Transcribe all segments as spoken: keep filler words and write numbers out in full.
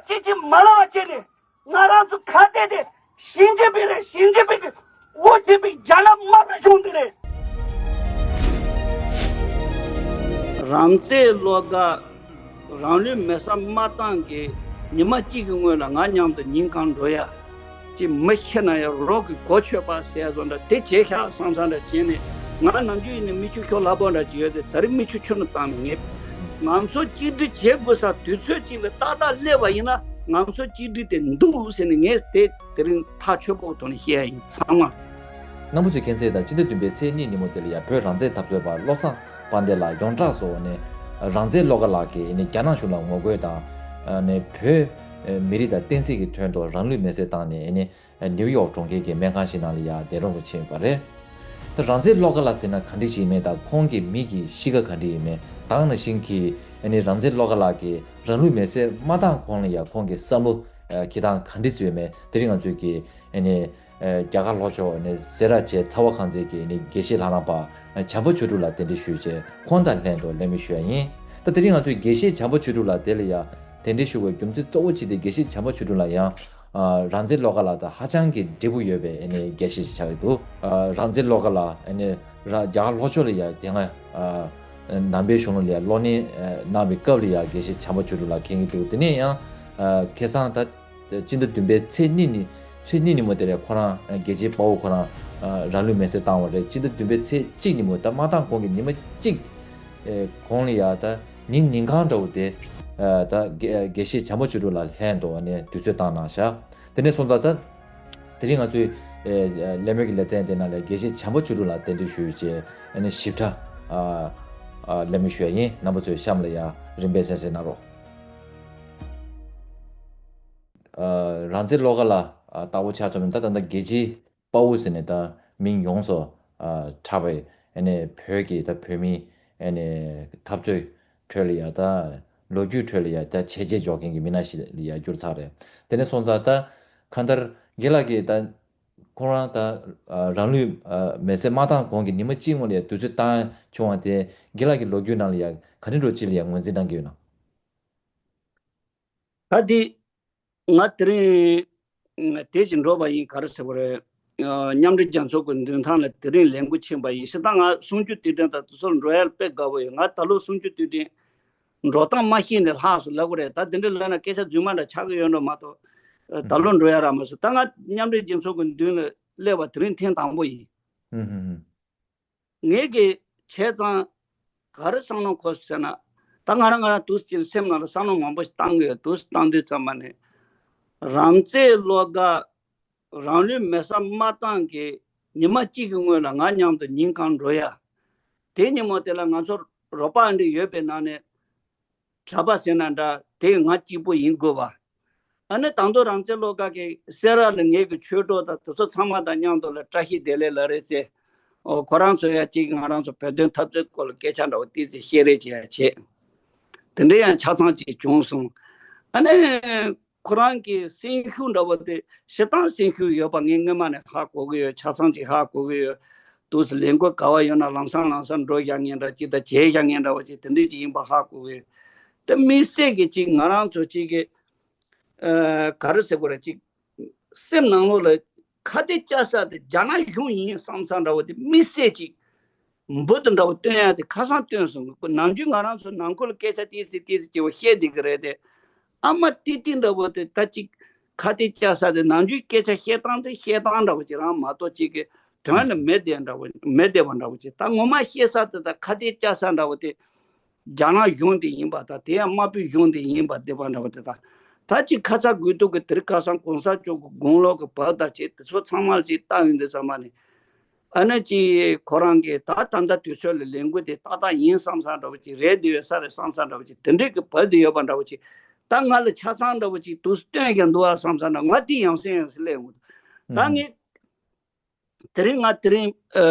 ཅི་ཅི་མ་ལ་བ་བྱས་ནས་ང་རང་ཚོ་ཁ་གཏད་དེ་ཞིང་ཆེན་པའི་རེད། ཞིང་ཆེན་པའི་གི་འོ་ཐེ་པའི་རྒྱ་ནག་དམར་པོའི་གཞུང་འདི་རེད། རང་བཙན་བློ་དགའ་རང་ལུས་མེ་སྲེག་མ་བཏང་གི་ཉི་མ་གཅིག་གི་སྔོན་ལ་ང་མཉམ་དུ་ཉིན་གང་འགྲོ་ཡ། ཅི་མི་ཤི་ན་ཡང་རོགས་ཀྱི་གོ་ཆོད་པ་ཟེར་བཟོ་འདྲ་དེ་བྱེད་ཤག་བསམ་བསམ་འདྲ་བྱས་ནས། ང་ནམ་རྒྱུན་ཡིན་ན་མིག་ཆུ་ཁྱོ་ལྷག་པོ་འདྲ་ཅིག་ཡོད་དེ་ད་རེས་མིག་ཆུ་ཆུ་ནས་བཏང་མི་ངེས། ང་ཚོ་གཅིག་སྒྲིལ་བྱེད་དགོས་ས་དུས་ཚོད་གཅིག་ལ་ཏག་ཏག་སླེབས་པ་ཡིན་ན་ང་ཚོ་གཅིག་སྒྲིལ་དེ་འདུག་ཟེར་ནས་ངས་དེ་དེ་རིང་ཐག་ཆོད་པོ་ཐོག་ནས་བཤད་ཡ་ཡིན་ཚང་མ། རྣམ་པ་ཚོས་མཁྱེན་གསལ་དང་སྤྱི་ཟླ་བདུན་པའི་ཚེས་གཉིས་ཉིན་མོ་དེ་ལ་ཡང་བོད་རང་བཙན་འཐབ་རྩོད་པ་བློ་བཟང་དཔལ་ལྡན་ལགས་ཡོངས་གྲགས་སུ་ནས་རང་བཙན་བློ་དགའ་ལགས་ཀྱིས་ནི་རྒྱ་ནག་གཞུང་ལ་ངོ་རྒོལ་དང་ནི་བོད་མི་རིགས་དང་བསྟན་སྲིད་ཀྱི་དོན་དུ་རང་ལུས་མེར་སྲེག་བཏང་ནས་ནི་ནིའུ་ཡོག་གྲོང་ཁྱེར་གྱི་སྨན་ཁང་ཞིག་ནང་ལ་ཡང་བསྡད་རུང་དུ་ཕྱིན་ཡོད་པ་རེད། ད་རང་བཙན་བློ་དགའ་ལགས་ཟེར་ན་ག་འདྲ་ཞིག་ཡིན་མིན་དང་ཁོང་གི་མི་གི་གཤིས་ཀ་ག་འདྲ་ཡིན་མིན་དེ་ནང་བཞིན་གྱི་ནི་རང་བཙན་བློ་དགའ་ལགས་ཀྱིས་རང་ལུས་མེར་སྲེག་མ་བཏང་གོང་ལ་ཡང་ཁོང་གི་བསམ་བློ་འཁྱེར་སྟངས་ག་འདྲ་ཡོད་མེད་དེ་རིང་ང་ཚོས་ཀྱི་ནི་རྒྱ་གར་ལྷོ་ཕྱོགས་ནས་སེ་ར་བྱེས་ཚ་བ་ཁང་ཚན་གྱི་ནི་དགེ་བཤེས་ལྷ་རམས་པ་བྱམས་པ་ཆོས་གྲུབ་ལགས་གདན་འདྲེན་ཞུས་བྱས་ཁོང་དང་ལྷན་དུ་གླེང་མོལ་ཞུ་ཡ་ཡིན། ད་དེ་རིང་ང་ཚོས་དགེ་བཤེས་བྱམས་པ་ཆོས་གྲུབ་ལགས་དེ་ལ་ཡང་གདན་འདྲེན་ཞུ་བའི་རྒྱུ་མཚན་གཙོ་བོ་གཅིག་དེ་དགེ་བཤེས་བྱམས་པ་ཆོས་གྲུབ་ལགས་ཡང་རང་བཙན་བློ་དགའ་ལགས་དང་ཧ་ཅང་གི་འབྲས་བུ་ཡོད་པའི་ནི་དགེ་བཤེས་ཤིག་ཆགས་ཀྱི་འདུག་རང་བཙན་བློ་དགའ་ལགས་ནི་རྒྱ་གར་ལྷོ་ཕྱོགས་ལ་ཡང་དེ་སྔ་ནང་པའི་གཞུང་ལུགས་ལ་ཡང་སློབ་གཉེར་གནང་བའི་སྐབས་ལ་ཡང་དགེ་བཤེས་བྱམས་པ་ཆོས་གྲུབ་ལགས་མཁྱེན་གྱི་འདུག་དེ་ནས་ཡང་ཁ་སང་ད་སྤྱི་ཟླ་བདུན་པའི་ཚེས་གཉིས་ཉིན་ཚེས་གཉིས་ཉིན་མོ་དེ་ལ་ཁོ་རང་རྒྱལ་གཅེས་དཔའ་བོ་ཁོ་རང་རང་ལུས་མེར་སྲེག་བཏང་བ་རེད། སྤྱི་ཟླ་བདུན་པའི་ཚེས་གཅིག་ཉིན་མོ་ད་མ་བཏང་གོང་གི་ཉི་མ་གཅིག་གོང་ལ་ཡ་ད་ཉིན་ཉིན་གང་འདྲ་བོ་དེ་ད་དགེ་དགེ་བཤེས་བྱམས་པ་ཆོས་གྲུབ་ལགས་ལྷན་དུ་ནས་དུས་ཚོད་བཏང་གནང་ཤག་དེ་ནས་སོང་ཙང་ད་དེ་རིང་ང་ཚོའི་གླེང་མོལ་གྱི་ལེ་ཚན་དེ་ནང་ལ་དགེ་བཤེས་བྱམས་པ་ཆོས་གྲུབ་ལགས་གདན་འདྲེན་ཞུས་བྱས་ཞིབ་ཕྲ་གླེང་མོལ་ཞུ་ཡ་ཡིན། རྣམ་པ་ཚོས་གཤམ་ལ་ཡ་རིམ་པས་གསན་གཟིགས་གནང་རོགས། རང་བཙན་བློ་དགའ་ལགས་ལྟ་བུ་ཆ་མཚོན་ན་ད་ད་ལྟ་རྒྱལ་གཅེས་དཔའ་བོ་ཟེར་ནས་ད་མིང་ཡོངས་སུ་གྲགས་པའི་ཨ་ནི་བོད་ཀྱི་ད་བོད་མིའི་ཨ་ནི་འཐབ་རྩོད་ཁྲོད་ལ་ཡ་ད་ལོ་རྒྱུས་ཁྲོད་ལ་ཡ་ད་བྱས་རྗེས་འཇོག་མཁན་གྱི་མི་སྣ་ཞིག་ལ་ཡ་གྱུར་ཚར་རེད། དེ་ནས་སོང་ཙང་ད་གང་ལྟར་རྒན་ལགས་ཀྱིས་ད་ཁོ་རང་ད་རང་ལུས་མེ་སྲེག་མ་བཏང་གོང་གི་ཉི་མ་གཅིག་སྔོན་ལ་ཡ་དུས་ཚོད་བཏང་བྱུང་བ་དེ་རྒན་ལགས་ཀྱི་ལོ་རྒྱུས་ནང་ལ་ཡ་ག་ནས་འགྲོ་ཅི་ལ་ཡ་ངོས་འཛིན་གནང་གི་ཡོད་ན། ད་དེ་ང་དེ་རིང་དེ་ཅིག་འགྲོ་བ་ཡིན་ག་རེ་ཟེར་བ་རེད། མཉམ་འབྲེལ་རྒྱལ་ཚོགས་ཀྱི་མདུན་ཐང་ལ་དེ་རིང་ལས་འགུལ་ཕྱིན་པ་ཡིན་ཞེ་ད་ང་གསུང་ཆོས་དུས་དྲན་དང་དེ་ཚོར་འགྲོ་ཡ་དཔེ་དགའ་བོ་ཡོད། ང་ད་ལོ་གསུང་ཆོས་དུས་དྲན་འགྲོ་སྟངས་མ་ཤེས་ནས་ལྷག་སོང་ལབ་དགོས་རེད། ད་དེ་འདྲ་ལབ་ན་སྐད་ཆ་རྫུན་མ་འདྲ་ཆགས་ཀྱི་ཡོད་འགྲོ་མ་གཏོགས་ད་ལོ་འགྲོ་ཡ་རག་མ་སོང་། ད་ང་མཉམ་འབྲེལ་རྒྱལ་ཚོགས་ཀྱི་མདུན་ལ་སླེབས་པ་དེ་རིང་ཐེངས་དང་པོ་ཡིན། ངས་ཀྱི་བྱས་ཙང་ག་རེ་བསམ་བློ་འཁོར་ཟེར་ན། ད་ང་རང་ང་རང་དུས་ཀྱི་སེམས་ནང་ལ་བསམ་བློ་མང་པོ་ཞིག་བཏང་གི་ཡོད། དུས་བཏང་དུས་ཙམ་པ་ནས་རང་བཙན་བློ་དགའ་རང་ལུས་མེ་སྲེག་མ་བཏང་གི་ཉི་མ་གཅིག་གི་སྔོན་ལ་ང་མཉམ་དུ་ཉིན་གང་འགྲོ་ཡ། དེ་ཉིན་མོ་དེ་ལ་ང་ཚོར་རོགས་པ་འདྲ་ཡོད་པའི་ནང་ནས། གྲྭ་པ་ཟེར་ན་འདྲ་དེ་ང་གཅིག་པུ་ཡིན་དགོས་པ། ཨ་ནི་དང་དུ་རང་བཙན་བློ་དགའ་གི་སེ་ར་ལ་ངེད་ཀྱི་ཆོས་གྲོགས་དང་དེ་ཚོ་ཚང་མ་དང་མཉམ་དུ་ལ་བཀྲ་ཤིས་བདེ་ལེགས་ལབ་རེད་ཚེ། ཨོ་ཁོ་རང་ཚོ་ཡ་གཅིག་ང་རང་ཚོ་བོད་དོན་འཐབ་རྩོད་སྐོར་ལ་སྐད་ཆ་འདྲ་བོ་ཏི་ཙི་བཤད་རེས་བྱེད་ཡ་བྱེད། དེ་འདྲ་ཡང་ཆ་ཚང་ཅིག་བྱུང་སོང་། ཨ་ནི། ཁོ་རང་གི་སེམས་ཤུགས་འདྲ་བོ་དེ་ཞེ་སྡང་སེམས་ཤུགས་ཡོད་པ་ངས་སྔོན་མ་ནས་ཧ་གོ་གི་ཡོད། ཆ་ཚང་ཅིག་ཧ་གོ་གི་ཡོད། དུས་སུ་ལས་འགུལ་ག་བ་ཡོད་ན་ལམ་སང་ལམ་སང་འགྲོ་བཞག་ངེས་འདྲ་ཅིག་དང་བྱས་བཞག་ངེས་འདྲ་བ་ཅིག་དེ་འདྲས་ཅིག་ཡིན་པ་ཧ་གོ་གི་ཡོད། དེ་དམིགས་བསལ་གྱི་ཅིག་ང་རང་ཚོ་ཅིག་གི་ག་རེ་ཟེར་དགོས་རེད། ཅིག་སེམས་ནང་ལོགས་ལ་ཁ་གཏད་བཅག་ས་དེ་རྒྱ་ནག་གཞུང་ཡིན་བསམ་ས་འདྲ་བོ་དེ་དམིགས་བསལ་ཅིག་འབུ་དང་འདྲ་བོ་སྟོན་ཡ་དེ་ཁ་སང་སྟོན་སོང་གི། ནམ་རྒྱུན་ང་རང་ཚོ་ནང་ཁུལ་སྐད་ཆ་ཏིས་སི་ཏིས་སི་ཅེས་པ་བཤད་བསྡད་ཀྱི་རེད་དེ། ཨ་མ་ཏི་ཏི་འདྲ་བོ་དེ་ད་ཅིག་ཁ་གཏད་བཅག་ས་དེ་ནམ་རྒྱུན་སྐད་ཆ་བཤད་སྟངས་དེ་བཤད་སྟངས་འདྲ་བོ་ཅིག་རང་མ་གཏོགས་ཅིག་གི་དོན་ལ་མེད་བསྡད་འདྲ་བོ་མེད་བསྡད་པ་འདྲ་བོ་ཅིག་ད་ངོ་མ་བཤད་ས་དེ་ད་ཁ་གཏད་བཅག་ས་འདྲ་བོ་དེ་རྒྱ་ནག་གཞུང་དེ་ཡིན་པ་ད་དེ་ཡང་དམར་པོའི་གཞུང་དེ་ཡིན་པ་བསྡད་པ་འདྲ་བོ་དེ་ད་ད་ཅིག་ཁ་ཚ་དགོས་གཏུག་གི་དེ་རིང་ཁ་སང་གོང་ས་མཆོག་གི་དགུང་ལོ་གི་བབ་དང་བཅས་དེ་ཚོ་ཚང་མ་ལ་ཅིག་ལྟ་ཡོང་དུས་ཙམ་པ་ནས། ཨ་ནི་ཅི་ཁོ་རང་གིས་ད་ད་ལྟ་དུས་ཚོད་ལ་ལས་འགུལ་དེ་ཏག་ཏག་ཡིན་བསམ་བསམ་འདྲ་བོ་ཅིག་རེད་འདི་ཡོད་ས་རེད་བསམ་བསམ་འདྲ་བོ་ཅིག་དེ་འདྲས་ཀྱི་བབ་དེ་ཡོད་པ་འདྲ་བོ་ཅིག་ད་ང་ལ་ཆ་ཚང་འདྲ་བོ་ཅིག་དུས་སྟོན་ཀྱང་འདུག་ཨ་བསམ་བསམ་འདྲ་ང་དེ་ཡང་སེ་ཡང་སེ་སླེབས་འོང་། ད་ངས་དེ་རིང་ང་དེ་རིང་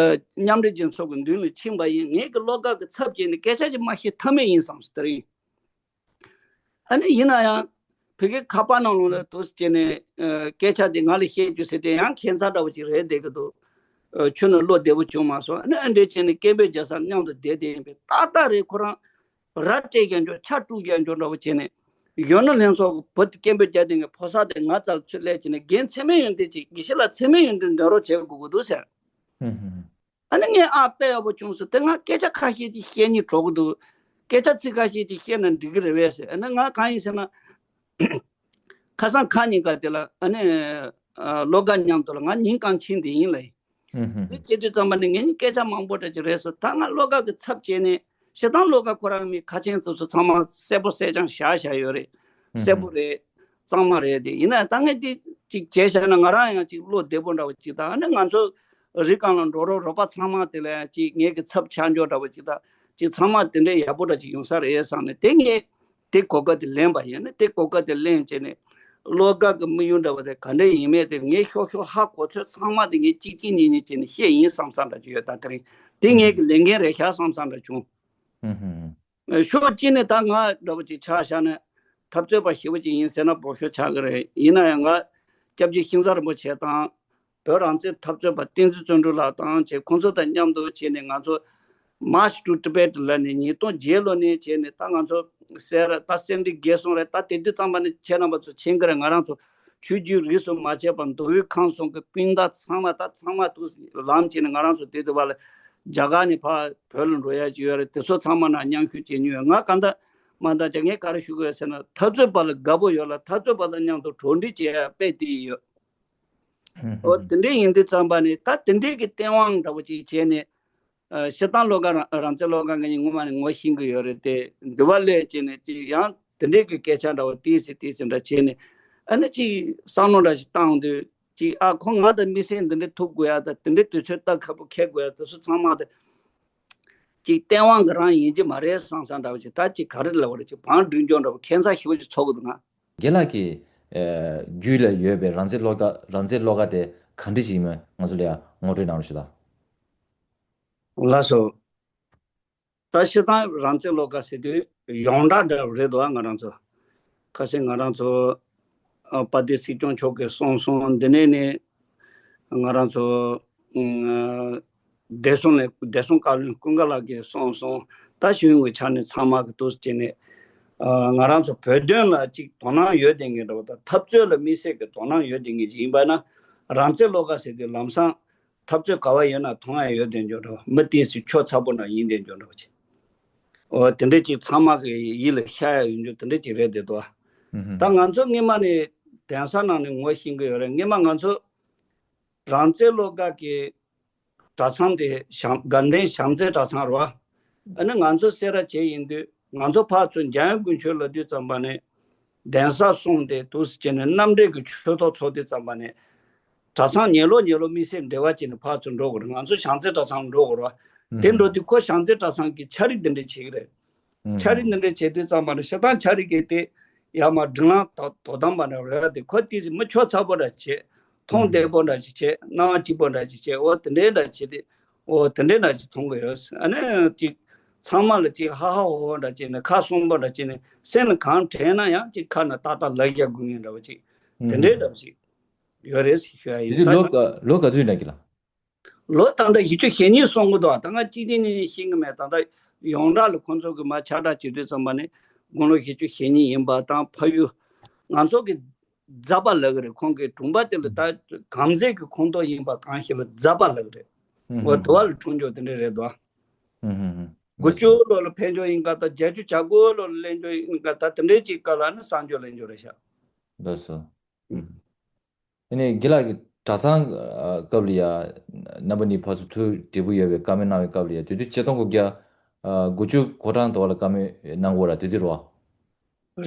མཉམ་འབྲེལ་རྒྱལ་ཚོགས་ཀྱི་མདུན་ལ་ཕྱིན་པ་ཡིན། ངེད་ཀྱི་བློ་དགའ་གི་ཚབ་བྱས་ནས་སྐད་ཆ་ཅིག་མ་བཤད་ཐབས་མེད་ཡིན་བསམ་སོང་དེ་རིང་། ཨ་ནི་ཡིན་ན་ཡང་བོད་སྐད་ཁ་པར་ནང་ལོགས་ལ་འདུག་སེ་བྱས་ནས་སྐད་ཆ་དེ་ང་ལ་བཤད་རྒྱུ་ཟེར་དེ་ཡང་ཁྱད་མཚར་འདྲ་བོ་ཅིག་རེད་བསྡད་ཀྱི་འདུག་ཁྱོན་ནས་བློ་བདེ་པོ་བྱུང་མ་སོང་། ཨ་ནི་ཨ་འདྲས་བྱས་ནས་སྐད་འབོད་རྒྱག་སར་མཉམ་དུ་བསྡད་བསྡད་ཡིན་པས་ཏག་ཏག་རེད། ཁོ་རང་ར་སྤྲད་ཀྱང་འཇོག་ཆ་དཀྲུག་ཀྱང་འཇོག་འདྲ་བོ་བྱས་ནས་ ཡོད་ན་ལྷན་ཚོགས་ཀྱི་བུ་དེ་སྐད་འབོད་རྒྱག་དེ་ངས་ཕོ་གསར་དེ་ང་རྩར་ཚུར་སླེབས་བྱས་ནས་རྒན་ཚེ་མེད་ཡོན་ཏན་ཅིག་དགེ་བཤེས་ལགས་ཚེ་མེད་ཡོན་ཏན་འདོན་རོགས་བྱེད་དགོས་ཀྱི་འདུག་ཟེར། ཨ་ནི་ངས་ཨ་དཔེ་ཡག་པོ་བྱུང་སོང་། དེ་ང་སྐད་ཆ་ཁ་ཤས་ཅིག་བཤད་སྙིང་བྲོ་གི་འདུག་སྐད་ཆ་ཚིག་ཁ་ཤས་ཅིག་བཤད་ན་འགྲིག་གི་རེད་པས་ཟེར། ཨ་ནི་ང་གང་ཡིན་ཟེར་ན། ཁ་སང་ཁ་ཉིན་ཀ་དེ་ལ་ཨ་ནི་ཨ་བློ་དགའ་མཉམ་དུ་ལ་ང་ཉིན་གང་ཕྱིན་དེ་ཡིན་ལ། ཨུ་ཧུམ། འདི་བྱེད་དུས་ཙམ་པ་ནི་ངེད་གཉིས་སྐད་ཆ་མང་པོ་འདྲ་ཅིག་རེད་སོང་། ད་ང་བློ་དགའ་གི་ཚབ་བྱས་ནས་ཞེ་སྡང་བློ་དགའ་ཁོ་རང་མི་ཁ་ཆེན་ཚོ་ཚོ་ཚང་མ་གསལ་པོ་གསལ་རྐྱང་བཞག་བཞག་ཡོད་རེད། ཨུ་ཧུམ། གསལ་པོ་རེད། གཙང་མ་རེད་དེ། ཡིན་ན་ད་ངས་འདི་ཅིག་བྱས་བཞག་ན་ང་རང་ཡང་ཅིག་བློ་བདེ་པོ་འདྲ་བོ་ཅིག་དང་། ཨ་ནི་ང་ཚོ་རི་སྒང་ལ་འགྲོ་རོགས་རོགས་པ་ཚང་མ་དེ་ལ་ཡང་ཅིག་ངེད་ཀྱི་ཚབ་ཆགས་འཇོག་འདྲ་བོ་ཅིག་དང་ཅིག་ཚང་མ་དེ་འདྲའི་ཡག་པོ་འདྲ་ཅིག་ཡོང་ས་རེད་བསམ་ནས། དེ་ངས་དེ་གོ་སྐབས་དེ་ལེན་པ་ཡིན་ན། དེ་གོ་སྐབས་དེ་ལེན་བྱས་ནས་བློ་དགའ་གི་དམིགས་ཡུལ་འདྲ་བ་དེ་ག་འདྲ་ཡིན་མེད་དེ་ངས་ཤོག་ཤོག་ཧ་གོ་ཚོད་ཚང་མ་དེ་ངས་གཅིག་གཅིག་གཉིས་གཉིས་བྱས་ནས་བཤད་ཡིན་བསམ་ས་འདྲ་ཅིག་ཡོད། ད་དེ་རིང་དེ་ངས་ཀྱི་ལས་འགན་རེད་ཤག་བསམ་ས་འདྲ་བྱུང་། ཨུ་ཧུམ། ཕྱོགས་གཅིག་ནས་ད་ང་འདྲ་བོ་ཅིག་ཆ་བཞག་ན་འཐབ་རྩོད་པ་ཞེ་པོ་ཅིག་ཡིན་ཟེར་ན་སྦོམ་ཤོས་ཆགས་ཀྱི་རེད། ཡིན་ན་ཡང་ང་སྐྱབས་རྗེ་ཤིང་བཟའ་རིན་པོ་ཆེ་དང་། བོད་རང་བཙན་འཐབ་རྩོད་པ་བསྟན་འཛིན་བརྩོན་འགྲུས་ལགས་དང་བཅས་ཁོང་ཚོ་དང་མཉམ་དུ་བྱས་ནས་ང་ཚོ་March to Tibet ལ་ནས་ཉིས་སྟོང་བརྒྱད་ལོ་ནས་བྱས་ནས་ད་ང་ཚོ་སེ་ར་ད་སེ་འབྲས་དགེ་གསུམ་རེད། ད་དེ་དུས་ཙམ་པ་ནས་ཁྱེད་རྣམ་པ་ཚོ་མཁྱེན་གྱི་རེད། ང་རང་ཚོ་ཆོས་བརྒྱུད་རིས་སུ་མ་ཆད་པར་མདོ་དབུས་ཁམས་གསུམ་གྱི་སྤུན་ཟླ་ཚང་མ་ད་ཚང་མ་དུ་ལམ་བྱས་ནས་ང་རང་ཚོ་དེ་དུས་བར་ལ་རྒྱ་གར་ནས་ཕར་བོད་ལ་འགྲོ་ཡ་ཅིག་ཡོད་རེད། དེ་ཚོ་ཚང་མ་ནང་མཉམ་ཞུགས་བྱེད་མྱོང་ཡོད། ང་གང་ལྟར་མ་ལྟར་ཀྱང་ངས་ག་རེ་ཞུ་དགོས་ཟེར་ན། འཐབ་རྩོད་པ་ལ་དགའ་པོ་ཡོད་ལ་འཐབ་རྩོད་པ་དང་མཉམ་དུ་གྲོགས་འདྲིས་བྱེད་ཡ་དཔེ་དེ་ཡོད། ཨོ་དེ་འདྲའི་ཡིན་དུས་ཙམ་པ་ནས་ད་དེ་འདྲའི་གི་སྟེས་དབང་འདྲ་བོ་ཅིག་བྱས་ནས། ཨ་ཞེ་སྡང་བློ་དགའ་རང་རང་བཙན་བློ་དགའ་ང་གཉིས་ངོ་མ་ནས་ངོ་ཤེས་ཀྱི་ཡོད་རེད་དེ། འདི་བ་ལས་བྱས་ནས་ཅིག་ཡང་དེ་འདྲའི་གི་སྐད་ཆ་འདྲ་བོ་ཏིས་སི་ཏིས་སི་འདྲ་བྱས་ནས། ཨ་ནི་ཅིག་བསམ་བློ་འདྲ་ཞིག་བཏང་དུས་ཅིག་ཨ་ཁོ་ང་དང་དམིགས་བསལ་འདི་འདྲའི་ཐུག་དགོས་ཡ་ད་དེ་འདྲའི་དུས་ཚོད་ལྟ་ཁ་པོ་འཁེལ་དགོས་ཡ་དེ་ཚོ་ཚང་མ་དེ་ཅིག་སྟེས་དབང་གི་རང་ཡིན་གྱི་མ་རེད་བསམ་བསམ་འདྲ་བོ་ཅིག་ད་ཅིག་ག་རེ་ལབ་པ་རེད། ཅིག་བང་སྒྲིག་འཇོག་འདྲ་བོ་ཁྱད་མཚར་ཞེ་པོ་ཅིག་ཚོར་གི་འདུག་ང་། རྒན་ལགས་ཀྱི་ཨ་རྒྱུད་ལ་ཡོད་པའི་རང་བཙན་བློ་དགའ་རང་བཙན་བློ་དགའ་དེ་ག་འདྲ་ཞིག་ཡིན་མིན་ང་ཚོ་ལ་ཡང་ངོ་སྤྲོད་གནང་རོགས་ཞུ་དང་། ལགས་སོ། ད་ཤི་ཐང་རང་བཙན་བློ་དགའ་ཟེར་དུས་ཡོངས་གྲགས་འདྲ་རེད་འདུག་ང་རང་ཚོ་ཁ་སང་ང་རང་ཚོ་ཨ་དཔལ་ལྡན་སྲིད་སྐྱོང་མཆོག་གིས་གསུངས་སོང་། འདི་ནས་ནི་ང་རང་ཚོ་ཨ་བདེ་སྲུང་ལས་བདེ་སྲུང་བཀའ་བློན་ཀུན་དགའ་ལགས་ཀྱིས་གསུངས་སོང་། ད་གཞུང་གི་ཆ་ནས་ཚང་མ་གི་འདུག་ཟེར་ནས་ཨ་ང་རང་ཚོ་བོད་དོན་ལ་ཅིག་དོ་སྣང་ཡོད་བསྡད་མཁན་འདྲ་བོ་དང་འཐབ་རྩོད་ལ་དམིགས་བསལ་གྱི་དོ་སྣང་ཡོད་བསྡད་མཁན་ཅིག་ཡིན་པ་ན་རང་བཙན་བློ་དགའ་ཟེར་དུས་ལམ་སང་འཐབ་རྩོད་ག་བ་ཡོད་ན་མཐོང་ཡ་ཡོད་བསྡད་འཇོག་འདྲ་བོ། མི་དེ་སུ་ཁྱོད་ཚ་པོ་འདྲ་ཡིན་བསྡད་འཇོག་འདྲ་བོ་ཅིག་འོ་དེ་འདྲས་ཅིག་ཚང་མ་གི་ཡིད་ལ་ཤར་ཡ་ཡོད་འཇོག་དེ་འདྲས་ཅིག་རེད་བསྡད་འདུག་ཨ་ཧུམ་ཧུམ། ད་ང་ཚོ་སྔོན་མ་ནས་གདན་ས་ནང་ནས་ངོ་ཤེས་ཀྱི་ཡོད་རེད། སྔོན་མ་ང་ཚོ་རང་བཙན་བློ་དགའ་གི་གྲྭ་ཚང་དེ་བྱམས་དགའ་ལྡན་བྱམས་བརྩེ་གྲྭ་ཚང་རེད་བ། ཨ་ནི་ང་ཚོ་སེ་ར་བྱེས་ཡིན་དུས་ང་ཚོ་ཕར་ཚུར་འཇམ་དབྱངས་དཀོན་མཆོག་ལ་དུས་ཙམ་པ་ནས་གདན་ས་གསུམ་དེ་འདུག་སེ་བྱས་ནས་རྣམ་འདྲེན་གྱི་ཆོས་ཐོག་ཚོགས་དུས་ཙམ་པ་ནས་གྲྭ་ཚང་ཉལ་ལོག་ཉལ་ལོག་དམིགས་བསལ་འབྲེལ་བ་བྱས་ནས་ཕར་ཚུར་འགྲོ་དགོས་རེད། ང་ཚོ་བྱམས་བརྩེ་གྲྭ་ཚང་འགྲོ་དགོས་རེད་བ། དེ་འགྲོ་དུས་ཁོ་བྱམས་བརྩེ་གྲྭ་ཚང་གི་ཕྱག་བྲིས་འདི་འདྲ་བྱེད་ཀྱི་རེད། ཕྱག་བྲིས་འདི་འདྲ་བྱེད་དུས་ཙམ་པ་ནས་ཤི་ཐང་ཕྱག་བྲིས་གི་དེ་ཡར་མར་སྒྲིག་ལམ་དོ་དོ་དམ་པ་འདྲ་རེད་དེ། ཁོ་དེ་ཚོ་མི་ཆོ་ཚ་པོ་འདྲ་བྱེད། མཐོང་བདེ་པོ་འདྲ་ཞིག་བྱེད། སྣང་བ་སྐྱིད་པོ་འདྲ་ཞིག་བྱེད། འོ་དེ་འདྲའི་འདྲ་བྱེད་དེ། འོ་དེ་འདྲའི་འདྲ་ཞིག་མཐོང་གི་ཡོད། ཨ་ནི་ཅིག་ཚང་མ་ལ་ཅིག་ཧ་ཧ་ཧོ་ཧོ་འདྲ་བྱས་ནས་ཁ་སྲུང་པོ་འདྲ་བྱས་ནས་སེམས་ལ་གང་དྲན་ན་ཡང་ཅིག་ཁ་ནས་ཏག་ཏག་ལབ་རྒྱག་དགོས་ངེས་འདྲ་བོ་ཅིག་དེ་འདྲའི་འདྲ་བོ་ཅིག་ཡོད་རེད་ཟེར་ཞུ་ཡ་ཡིན། དེ་ད་ལོ་ག་ལོ་ག་ཚོད་འདྲ་གི་ལ། ལོ་ད་ལྟ་བཞི་བཅུ་ཞེ་གཉིས་སོང་གི་འདུག་ད་ང་གཅིག་གཅིག་གཉིས་གཉིས་ཤེས་ཀྱི་མེད། ད་ལྟ་ཡོངས་གྲགས་ལ་ཁོང་ཚོ་གི་མ་ཁྱབ་བསྒྲགས་བྱེད་དུས་ཙམ་པ་ནས་དགུང་ལོ་བཞི་བཅུ་ཞེ་གཉིས་ཡིན་པ་དང་ཕ་ཡུལ་ང་ཚོ་གི་རྫ་པ་ལབ་ཀྱི་རེད། ཁོང་གི་གྲོང་པ་དེ་ལ་ད་གངས་འཛེག་གི་ཁོངས་གཏོགས་ཡིན་པ་གང་ཞིག་ལ་རྫ་པ་ལབ་ཀྱི་རེད། ཧུམ་འོ་ཧུམ་དེ་བ་ལ་འཁྲུངས་འཇོག་དེ་འདྲ་རེད་དོ། ཧུམ་ཧུམ་ཧུམ། དགུ་བཅུ་ལོ་ལ་ཕེབས་འཇོག་ཡིན་ག་ད་བརྒྱད་ཅུ་གྱ་དགུ་ལོ་ལ་སླེབས་འཇོག་ཡིན་ག་ད་དེ་འདྲའི་ཅིག་སྐབས་ལ་ནི་གསར་འཇོག་ལེན་འཇོག་རེད་ཤག་ལགས་སོ། ཧུམ། དེ་ནས་དགེ་ལགས་ཀྱི་གྲྭ་ཚང་ཨ་སྐབས་ལ་ཡ། རྣམ་པ་གཉིས་ཕར་ཚུར་ཐུག་འབྲས་བུ་ཡོད་པའི་བཀའ་མོལ་གནང་བའི་སྐབས་ལ་ཡ་དུས་དུས་ཆིག་སྟོང་དགུ་བརྒྱ་ཨ་དགུ་བཅུ་གོ་གྲངས་དུ་བ་ལ་བཀའ་མོལ་གནང་དགོས་ར་དུས་དུས་རོ།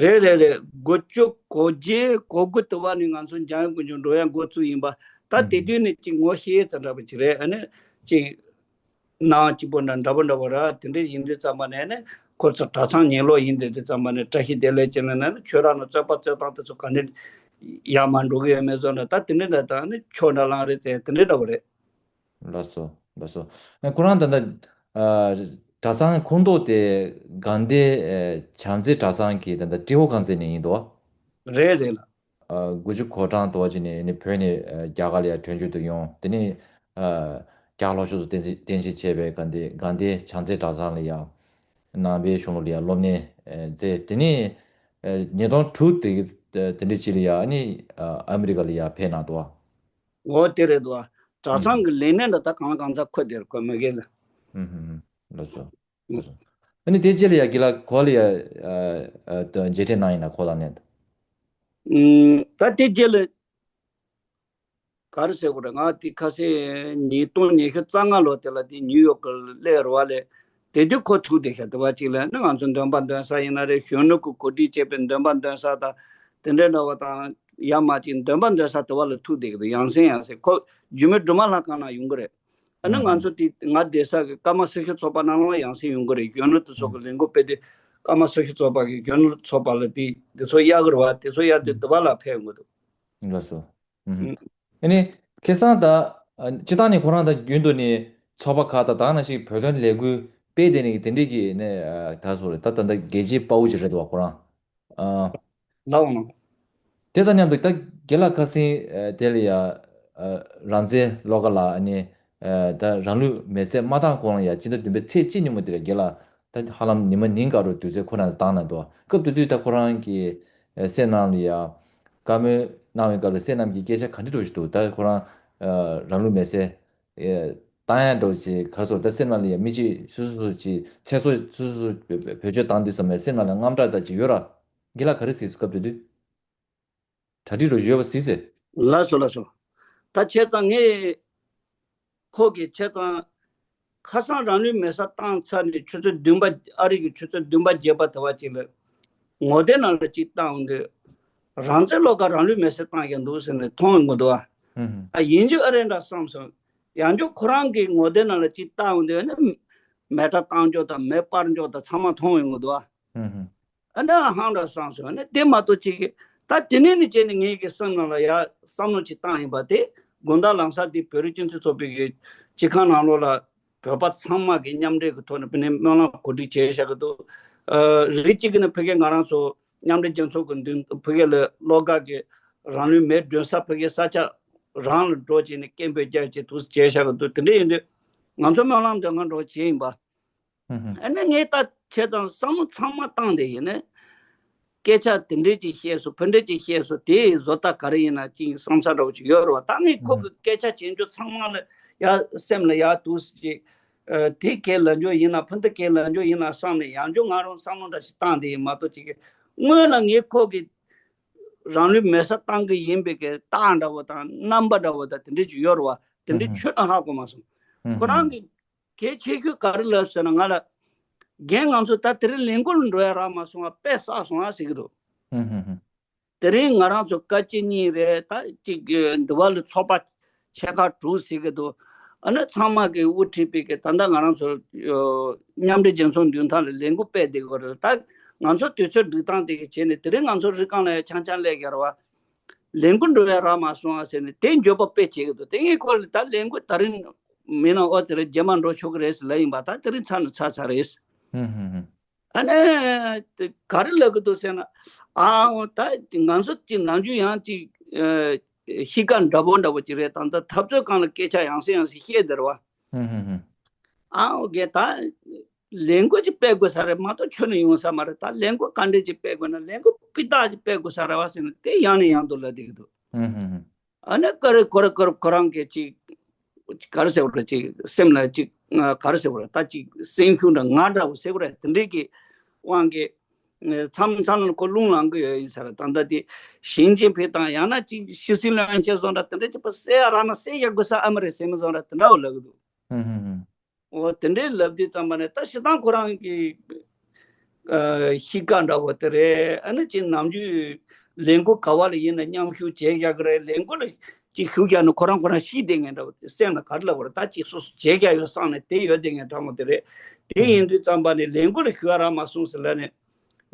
རེད་རེད་རེད། དགུ་བཅུ་གོ་བརྒྱད་གོ་དགུ་དུ་བ་ནས་ང་ཚོ་འཇམ་དབྱངས་དཀོན་མཆོག་འགྲོ་ཡ་འགོ་བཙུགས་ཡིན་པ། ད་དེ་དུས་ནས་ཅིག་ངོ་ཤེས་ཙམ་འདྲ་པོ་ཅིག་རེད། ཨ་ནི་ཅིག་སྣང་སྐྱིད་པོ་འདྲ་འདྲ་པོ་འདྲ་པོ་ར་དེ་འདྲ་ཡིན་དུས་ཙམ་པ་ནས་ནི་ཁོ་ཚོ་གྲྭ་ཚང་ཉལ་ལོག་ཡིན་དུས་དུས་ཙམ་པ་ནས་བཀྲ་ཤིས་བདེ་ལེགས་ཅན་ལ་ན་ནི་ཆོས་ར་ན་རྩོད་པ་རྩོད་སྟངས་དེ་ཚོ་ག་ནས་ཡར་མར་འགྲོ་གི་ཡོད་མེད་ཚོ་འདྲ་ད་དེ་འདྲ་འདྲ་དང་ནི་ཆོས་འདྲ་ལངས་རེད་ཟེར་དེ་འདྲ་འདྲ་པོ་རེད། ལགས་སོ་ལགས་སོ། ཨ་ཁོ་རང་ད་ལྟ་ཨ་གྲྭ་ཚང་ཁོངས་གཏོགས་དེ་དགའ་ལྡན་ཨ་བྱམས་བརྩེ་གྲྭ་ཚང་གི་ད་ལྟ་ཀྲི་ཧོ་ཁང་ཚན་ནས་ཡིན་དོ། རེད་རེད་ལགས། ཨ་དགུ་བཅུ་གོ་གྲངས་དོ་བ་ཅིག་ནས་ནི་བོད་ནས་ཨ་རྒྱ་གར་ལ་ཡར་བྲོས་བྱོལ་དུ་ཡོང་། དེ་ནས་ཨ་རྒྱ་གར་ལྷོ་ཕྱོགས་སུ་བསྟན་སྲིད་བསྟན་སྲིད་བྱས་པའི་དགའ་ལྡན་དགའ་ལྡན་བྱམས་བརྩེ་གྲྭ་ཚང་ལ་ཡང་ནང་པའི་གཞུང་ལུགས་ལ་ཡང་སློབ་གཉེར་ཨ་མཛད། དེ་ནས་ ཉིས་སྟོང་དྲུག་དེ་དེ་འདྲ་ཅིག་ལ་ཡ་ཨ་ནི་ཨ་མི་རི་ཀ་ལ་ཡ་ཕེབས་གནང་འདུག་བ། འོ་དེ་རེད་འདུག་བ། གྲྭ་ཚང་གི་ལས་སྣེ་འདྲ་ད་གང་ལ་གང་འཚམ་འཁོད་དེ་རེད་ཁོ་མ་གི་ལ། ལགས་སོ། ལགས་སོ། ཨ་ནི་དེ་རྗེས་ལ་ཡ་དགེ་ལགས་ཁོ་ལ་ཡ་མཇལ་འཕྲད་གནང་ཡིན་ན་ཁོ་ལ་ནས། ད་དེ་རྗེས་ལ། ག་རེ་ཟེར་དགོས་རེད། ང་དེ་ཁ་སང་ཉིས་སྟོང་ཉི་ཤུ་རྩ་ལྔ་ལོ་དེ་ལ་དེ་ནིའུ་ཡོག་གི་སླེབས་རེད་བ་ལས། དེ་དུས་ཁོ་ཐུག་བསྡད་ཤག་དེ་བ་གཅིག་ལ་ནི་ང་ཚོ་འདོན་པ་འདོན་ས་ཡིན་ན་རེད། གཞོན་ནུ་གི་གོ་སྒྲིག་བྱས་པའི་འདོན་པ་འདོན་ས་དང་དེ་འདྲའི་འདྲ་བ་དང་ཡ་མ་གཅིག་འདོན་པ་འདོན་ས་དེ་བ་ལ་ཐུག་བསྡད་ཀྱི་འདུག་ཡང་སེ་ཡང་སེ་ཁོ་རྒྱུད་སྨད་སྒྲོལ་མ་ལྷ་ཁང་ནང་ཡོང་གི་རེད། ཨ་ནི་ང་ཚོ་དེ་ང་བསྡད་ས་གི་ཀརྨ་སེར་ཤུལ་ཚོགས་པ་ནང་ལ་ཡང་སེ་ཡོང་གི་རེད། གཞོན་ནུ་དེ་ཚོ་གི་ལས་འགུལ་སྤེལ་དུས་ཀརྨ་སེར་ཤུལ་ཚོགས་པ་གི་གཞོན་ནུ་ཚོགས་པ་ལ་དེ་དེ་ཚོ་གཡར་གི་རེད་བ། དེ་ཚོ་གཡར་དུས་དེ་བ་ལ་ཕེབས་ཡོང་གི་འདུག་ལགས་སོ། ཨུ་ཧུ། ཨ་ནི་ཁ་སང་ད་ཨ་སྤྱིར་བཏང་ནས་ཁོ་རང་ད་རྒྱུན་དུ་ནས་ཚོགས་པ་ཁག་དང་ད་ག་ནང་བཞིན་བོད་དོན་ལས་འགུལ་སྤེལ་བསྡད་ནས་དེ་འདྲས་ཀྱི་ནས་ཨ་ད་སོ་རེད། ད་ད་ད་རྒྱལ་གཅེས་དཔའ་བོ་ཅིག་རེད་འདུག་བ་ཁོ་རང་ཨ། ལགས་འོང་། དེ་དང་མཉམ་དུ་ད་དགེ་ལགས་ཁ་སང་ཨ་དེ་ལ་ཡ་ཨ་རང་བཙན་བློ་དགའ་ལགས་ཨ་ནི་ཨ་ད་རང་ལུས་མེར་སྲེག་མ་བཏང་གོང་ལ་ཡ་སྤྱི་ཟླ་བདུན་པའི་ཚེས་གཅིག་ཉིན་མོ་དེ་ལ་དགེ་ལགས་ད་ཧ་ལམ་ཉི་མ་ཉིན་འགའ་རུ་དུས་ཚོད་ཁོ་རང་ལ་བཏང་གནང་འདུག་སྐབས་དེ་དུས་ད་ཁོ་རང་གི་ཨ་སེམས་ནང་ལ་ཡ་བཀའ་མོལ་གནང་བའི་སྐབས་ལ་སེམས་ནང་གི་སྐད་ཆ་ག་འདྲ་འདྲ་ཞིག་འདུག་ད་ཁོ་རང་ཨ་རང་ལུས་མེར་སྲེག་ཨ་བཏང་ཡ་འདྲ་ཞིག་ག་རེ་ཟེར་ད་སེམས་ནང་ལ་ཡ་མི་གཅིག་སོ་སོ་སོ་ཅིག་ཚེ་སྲོག་སོ་སོ་སོ་བེད་སྤྱོད་བཏང་དུས་ཙམ་པ་སེམས་ནང་ལ་དངངས་སྐྲག་ད་ཅིག་ཡོད་ར། དགེ་ལགས་ག་རེ་གཟིགས་སོང་སྐབས་དེ་དུས། གྲ་སྒྲིག་རོགས་ཡོད་པ་གཟིགས་ཟེར། ལགས་སོ་ལགས་སོ། ད་བྱས་ཙང་ངས་ཁོ་གི་བྱས་ཙང་ཁ་སང་རང་ལུས་མེར་སྲེག་བཏང་ཚར་ནས་ཆུ་ཚོད་བདུན་པ་ཨ་རི་གི་ཆུ་ཚོད་བདུན་པ་བརྒྱད་པ་དེ་བ་ཅིག་ལ་ངོ་དེབ་ནང་ལ་ཅིག་བཏང་འོང་དུས་རང་བཙན་བློ་དགའ་རང་ལུས་མེར་སྲེག་བཏང་ཡ་འདུག་ཟེར་ནས་མཐོང་ཡོང་གི་འདུག་ཨ། ཡིན་རྒྱུ་ཨ་རེད་འདྲ་བསམ་སོང་། ཡང་ཅུང་ཁོ་རང་གི་ངོ་དེབ་ནང་ལ་ཅིག་བལྟ་འོང་དུས་ནི་མེ་སྲེག་བཏང་འཇོག་དང་མེ་སྤར་འཇོག་དང་ཚང་མ་མཐོང་ཡོང་གི་འདུག་ཨ། ཨ་འདྲ་ཧང་འདྲ་བསམ་སོང་ནི་དེ་མ་གཏོགས་ཅིག་གི་ད་དེ་ནས་ནི་བྱས་ནས་ངེད་ཀྱི་སེམས་ནང་ལ་ཡ་བསམ་བློ་ཅིག་བཏང་ཡིན་པ་དེ་དགོང་དག་ལམ་སང་དེ་བོད་རིགས་སྤྱི་མཐུན་ཚོགས་པའི་གི་སྤྱི་ཁང་ནང་ལོགས་ལ་བོད་པ་ཚང་མ་གི་མཉམ་འབྲེལ་གི་ཐོག་ནས་ཕ་ནས་སྨོན་ལམ་གོ་སྒྲིག་བྱས་བཞག་གི་འདུག་ཨ་རིགས་གཅིག་གི་ནི་ཕ་གི་ང་རང་ཚོ་མཉམ་འབྲེལ་རྒྱལ་ཚོགས་ཀྱི་མདུན་ཕ་གི་ལ་བློ་དགའ་གི་རང་ལུས་མེ་སྒྲོན་ས་ཕ་གི་ས་ཆ་རང་ལ་འགྲོ་བྱས་ནས་སྐད་འབོད་རྒྱག་བྱས་འདུག་བྱས་བཞག་གི་འདུག་དེ་འདྲ་ཡིན་དུས་ང་ཚོ་སྨོན་ལམ་དེ་ང་འགྲོ་བྱས་ཡིན་པ། ཨ་ནི་ངས་ད་བྱས་ཙང་བསམ་བློ་ཚང་མ་བཏང་དེ་ཡིན་ནི། སྐད་ཆ་དེ་འདྲས་ཅིག་བཤད་སོང་ཕུ་འདྲས་ཅིག་བཤད་སོང་དེའི་བཟོ་ལྟ་ག་རེ་ཡིན་ན་ཅིག་བསམ་ས་འདྲ་བོ་ཅིག་ཡོད་རེད་བ། ད་ངས་ཁོ་གི་སྐད་ཆ་བྱེད་རྒྱུ་ཚང་མ་ལ་ཡ་སེམས་ལ་ཡ་འདུག་ཟེར་ཅིག་དེ་གས་ལབ་རྒྱུ་ཡིན་ན་ཕུ་འདི་གས་ལབ་རྒྱུ་ཡིན་ན་བསམ་ནས་ཡང་བསྐྱར་ང་རང་བསམ་བློ་འདྲ་ཞིག་བཏང་དེ་ཡིན་མ་གཏོགས་ཅིག་གི་སྔོན་ལ་ངས་ཁོ་གི་རང་ལུས་མེར་སྲེག་བཏང་གི་ཡིན་པའི་གི་རྟགས་འདྲ་བོ་དང་རྣམ་པ་འདྲ་བོ་དང་དེ་འདྲས་ཅིག་ཡོད་རེད་བ། དེ་འདྲས་ཆོད་ན་ཧ་གོ་མ་སོང་། ཁོ་རང་གི་གལ་ཆེ་ཤོས་ག་རེ་ལབ་ཟེར་ན་ང་ལ། རྒན་ང་ཚོ་ད་དེ་རིང་ལས་འགུལ་འགྲོ་ཡ་རག་མ་སོང་བ་དཔེ་བསགས་སོང་ཨ་ཟེར་གི་འདུག་དེ་རིང་ང་རང་ཚོ་བཀའ་སྤྱི་གཉིས་རེད་ད་ཅིག་འདི་བ་ལ་ཚོགས་པ་ཆེ་ཁག་དྲུག་ཟེར་གི་འདུག་ཨ་ནི་ཚང་མ་གི་དབུ་ཁྲིད་པའི་གི་ད་ལྟ་ང་རང་ཚོ་མཉམ་འབྲེལ་རྒྱལ་ཚོགས་མདུན་ཐང་ལ་ལས་འགུལ་སྤེལ་བསྡད་གི་རེད་ད། ང་ཚོ་དུས་ཚོད་སྒྲིག་སྟངས་དེ་གི་བྱས་ནས་དེ་རིང་ང་ཚོ་རི་སྒང་ལ་ཡ་ཆང་ཆང་ལས་ཀྱི་རེད་བ། ལས་འགུལ་འགྲོ་ཡ་རག་མ་སོང་ཨ་ཟེར་ནས་དེ་འགྱོད་པ་དཔེ་བྱེད་ཀྱི་འདུག་དེ་ངས་ཁོ་ལ་ད་ལས་འགུལ་ད་རིང་མིན་ན་ཨོ་ཙི་རེད་རྗེས་མ་འགྲོ་ཆོག་གི་རེད་ཟེར་ལབ་ཡིན་པ་ད་དེ་རིང་ཚར་ན་ཚར་ཚར་རེད། ཨ་ནི་དེ་ག་རེ་ལབ་ཀྱི་འདུག་ཟེར་ན་ཨ་ཨོ་ད་ང་ཚོ་ཅིག་ནམ་རྒྱུན་ཡང་ཅིག་གཤིས་ཀ་འདྲ་པོ་འདྲ་པོ་ཅིག་རེད་ད་ད་འཐབ་རྩོད་སྒང་ལ་སྐད་ཆ་ཡང་སེ་ཡང་སེ་བཤད་བསྡད་རེད་བ། ཨ་ཨོ་གས་ད། ལས་འགུལ་ཅིག་སྤེལ་དགོས་ས་རེད་མ་གཏོགས་ཁྱོན་ནས་ཡོང་ས་མ་རེད་ད་ལས་འགུལ་ག་འདྲས་ཅིག་སྤེལ་དགོས་ན་ལས་འགུལ་སྤུས་དག་ཅིག་སྤེལ་དགོས་ས་རེད་བ་ཟེར་ནས་དེ་ཡང་ནས་ཡང་དུ་ལབ་བསྡད་ཀྱི་འདུག་ཨ་ནི་ཀ་རེ་ཀོ་རེ་ཀོ་རེ་ཁོ་རང་གིས་ཅིག་ག་རེ་ཟེར་བ་རེད་ཅིག་སེམས་ལ་ཅིག་ག་རེ་ཟེར་བ་རེད་ད་ཅིག་སེམས་ཤུགས་འདྲ་ང་འདྲ་བོ་ཟེར་བ་རེད་དེ་འདྲས་ཀྱི་དབང་གིས་མཚམས་མཚམས་ལ་ཁོ་རླུང་ལངས་ཀྱི་ཡོད་ཡིན་ས་རེད་ད་ལྟ་དེ་ཞིང་ཆེན་ཕེ་དང་ཡང་ན་ཅིག་ཕྱི་སྲིད་བློན་ཆེན་བཟོ་འདྲ་དེ་འདྲས་ཅིག་པ་བསད་ཡ་རག་ན་བསད་ཡ་དགོས་ས་ཨ་མ་རེད་ཟེར་མི་བཟོ་འདྲ་དེ་འདྲ་བོ་ལབ་ཀྱི་འདུག་འོ་དེ་འདྲའི་ལབ་དུས་ཙམ་པ་ནས་ད་སྤྱིར་བཏང་ཁོ་རང་གི་ཨ་གཤིས་ཀ་འདྲ་བོ་དེ་རེད། ཨ་ནི་ཅིག་ནམ་རྒྱུན་ལས་འགུལ་ག་བ་ལ་ཡིན་ན་མཉམ་ཞུགས་བྱེད་ཡག་གི་རེད། ལས་འགུལ་ལ་ཅིག་ཞུགས་ཡག་ནི་ཁོ་རང་ཁོ་རང་ཤེས་བསྡད་མཁན་འདྲ་བོ་དེ་སེམས་ལ་ག་རེ་ལབ་དགོས་རེད། ད་ཅིག་སོ་སོ་བྱེད་ཡག་ཡོད་བསམ་ནས་དེ་ཡོད་བསྡད་མཁན་འདྲ་བོ་དེ་རེད། དེ་ཡིན་དུས་ཙམ་པ་ནས་ལས་འགུལ་ལ་ཞུགས་ཡག་རག་མ་སོང་ཟེར་ལབ་ནས་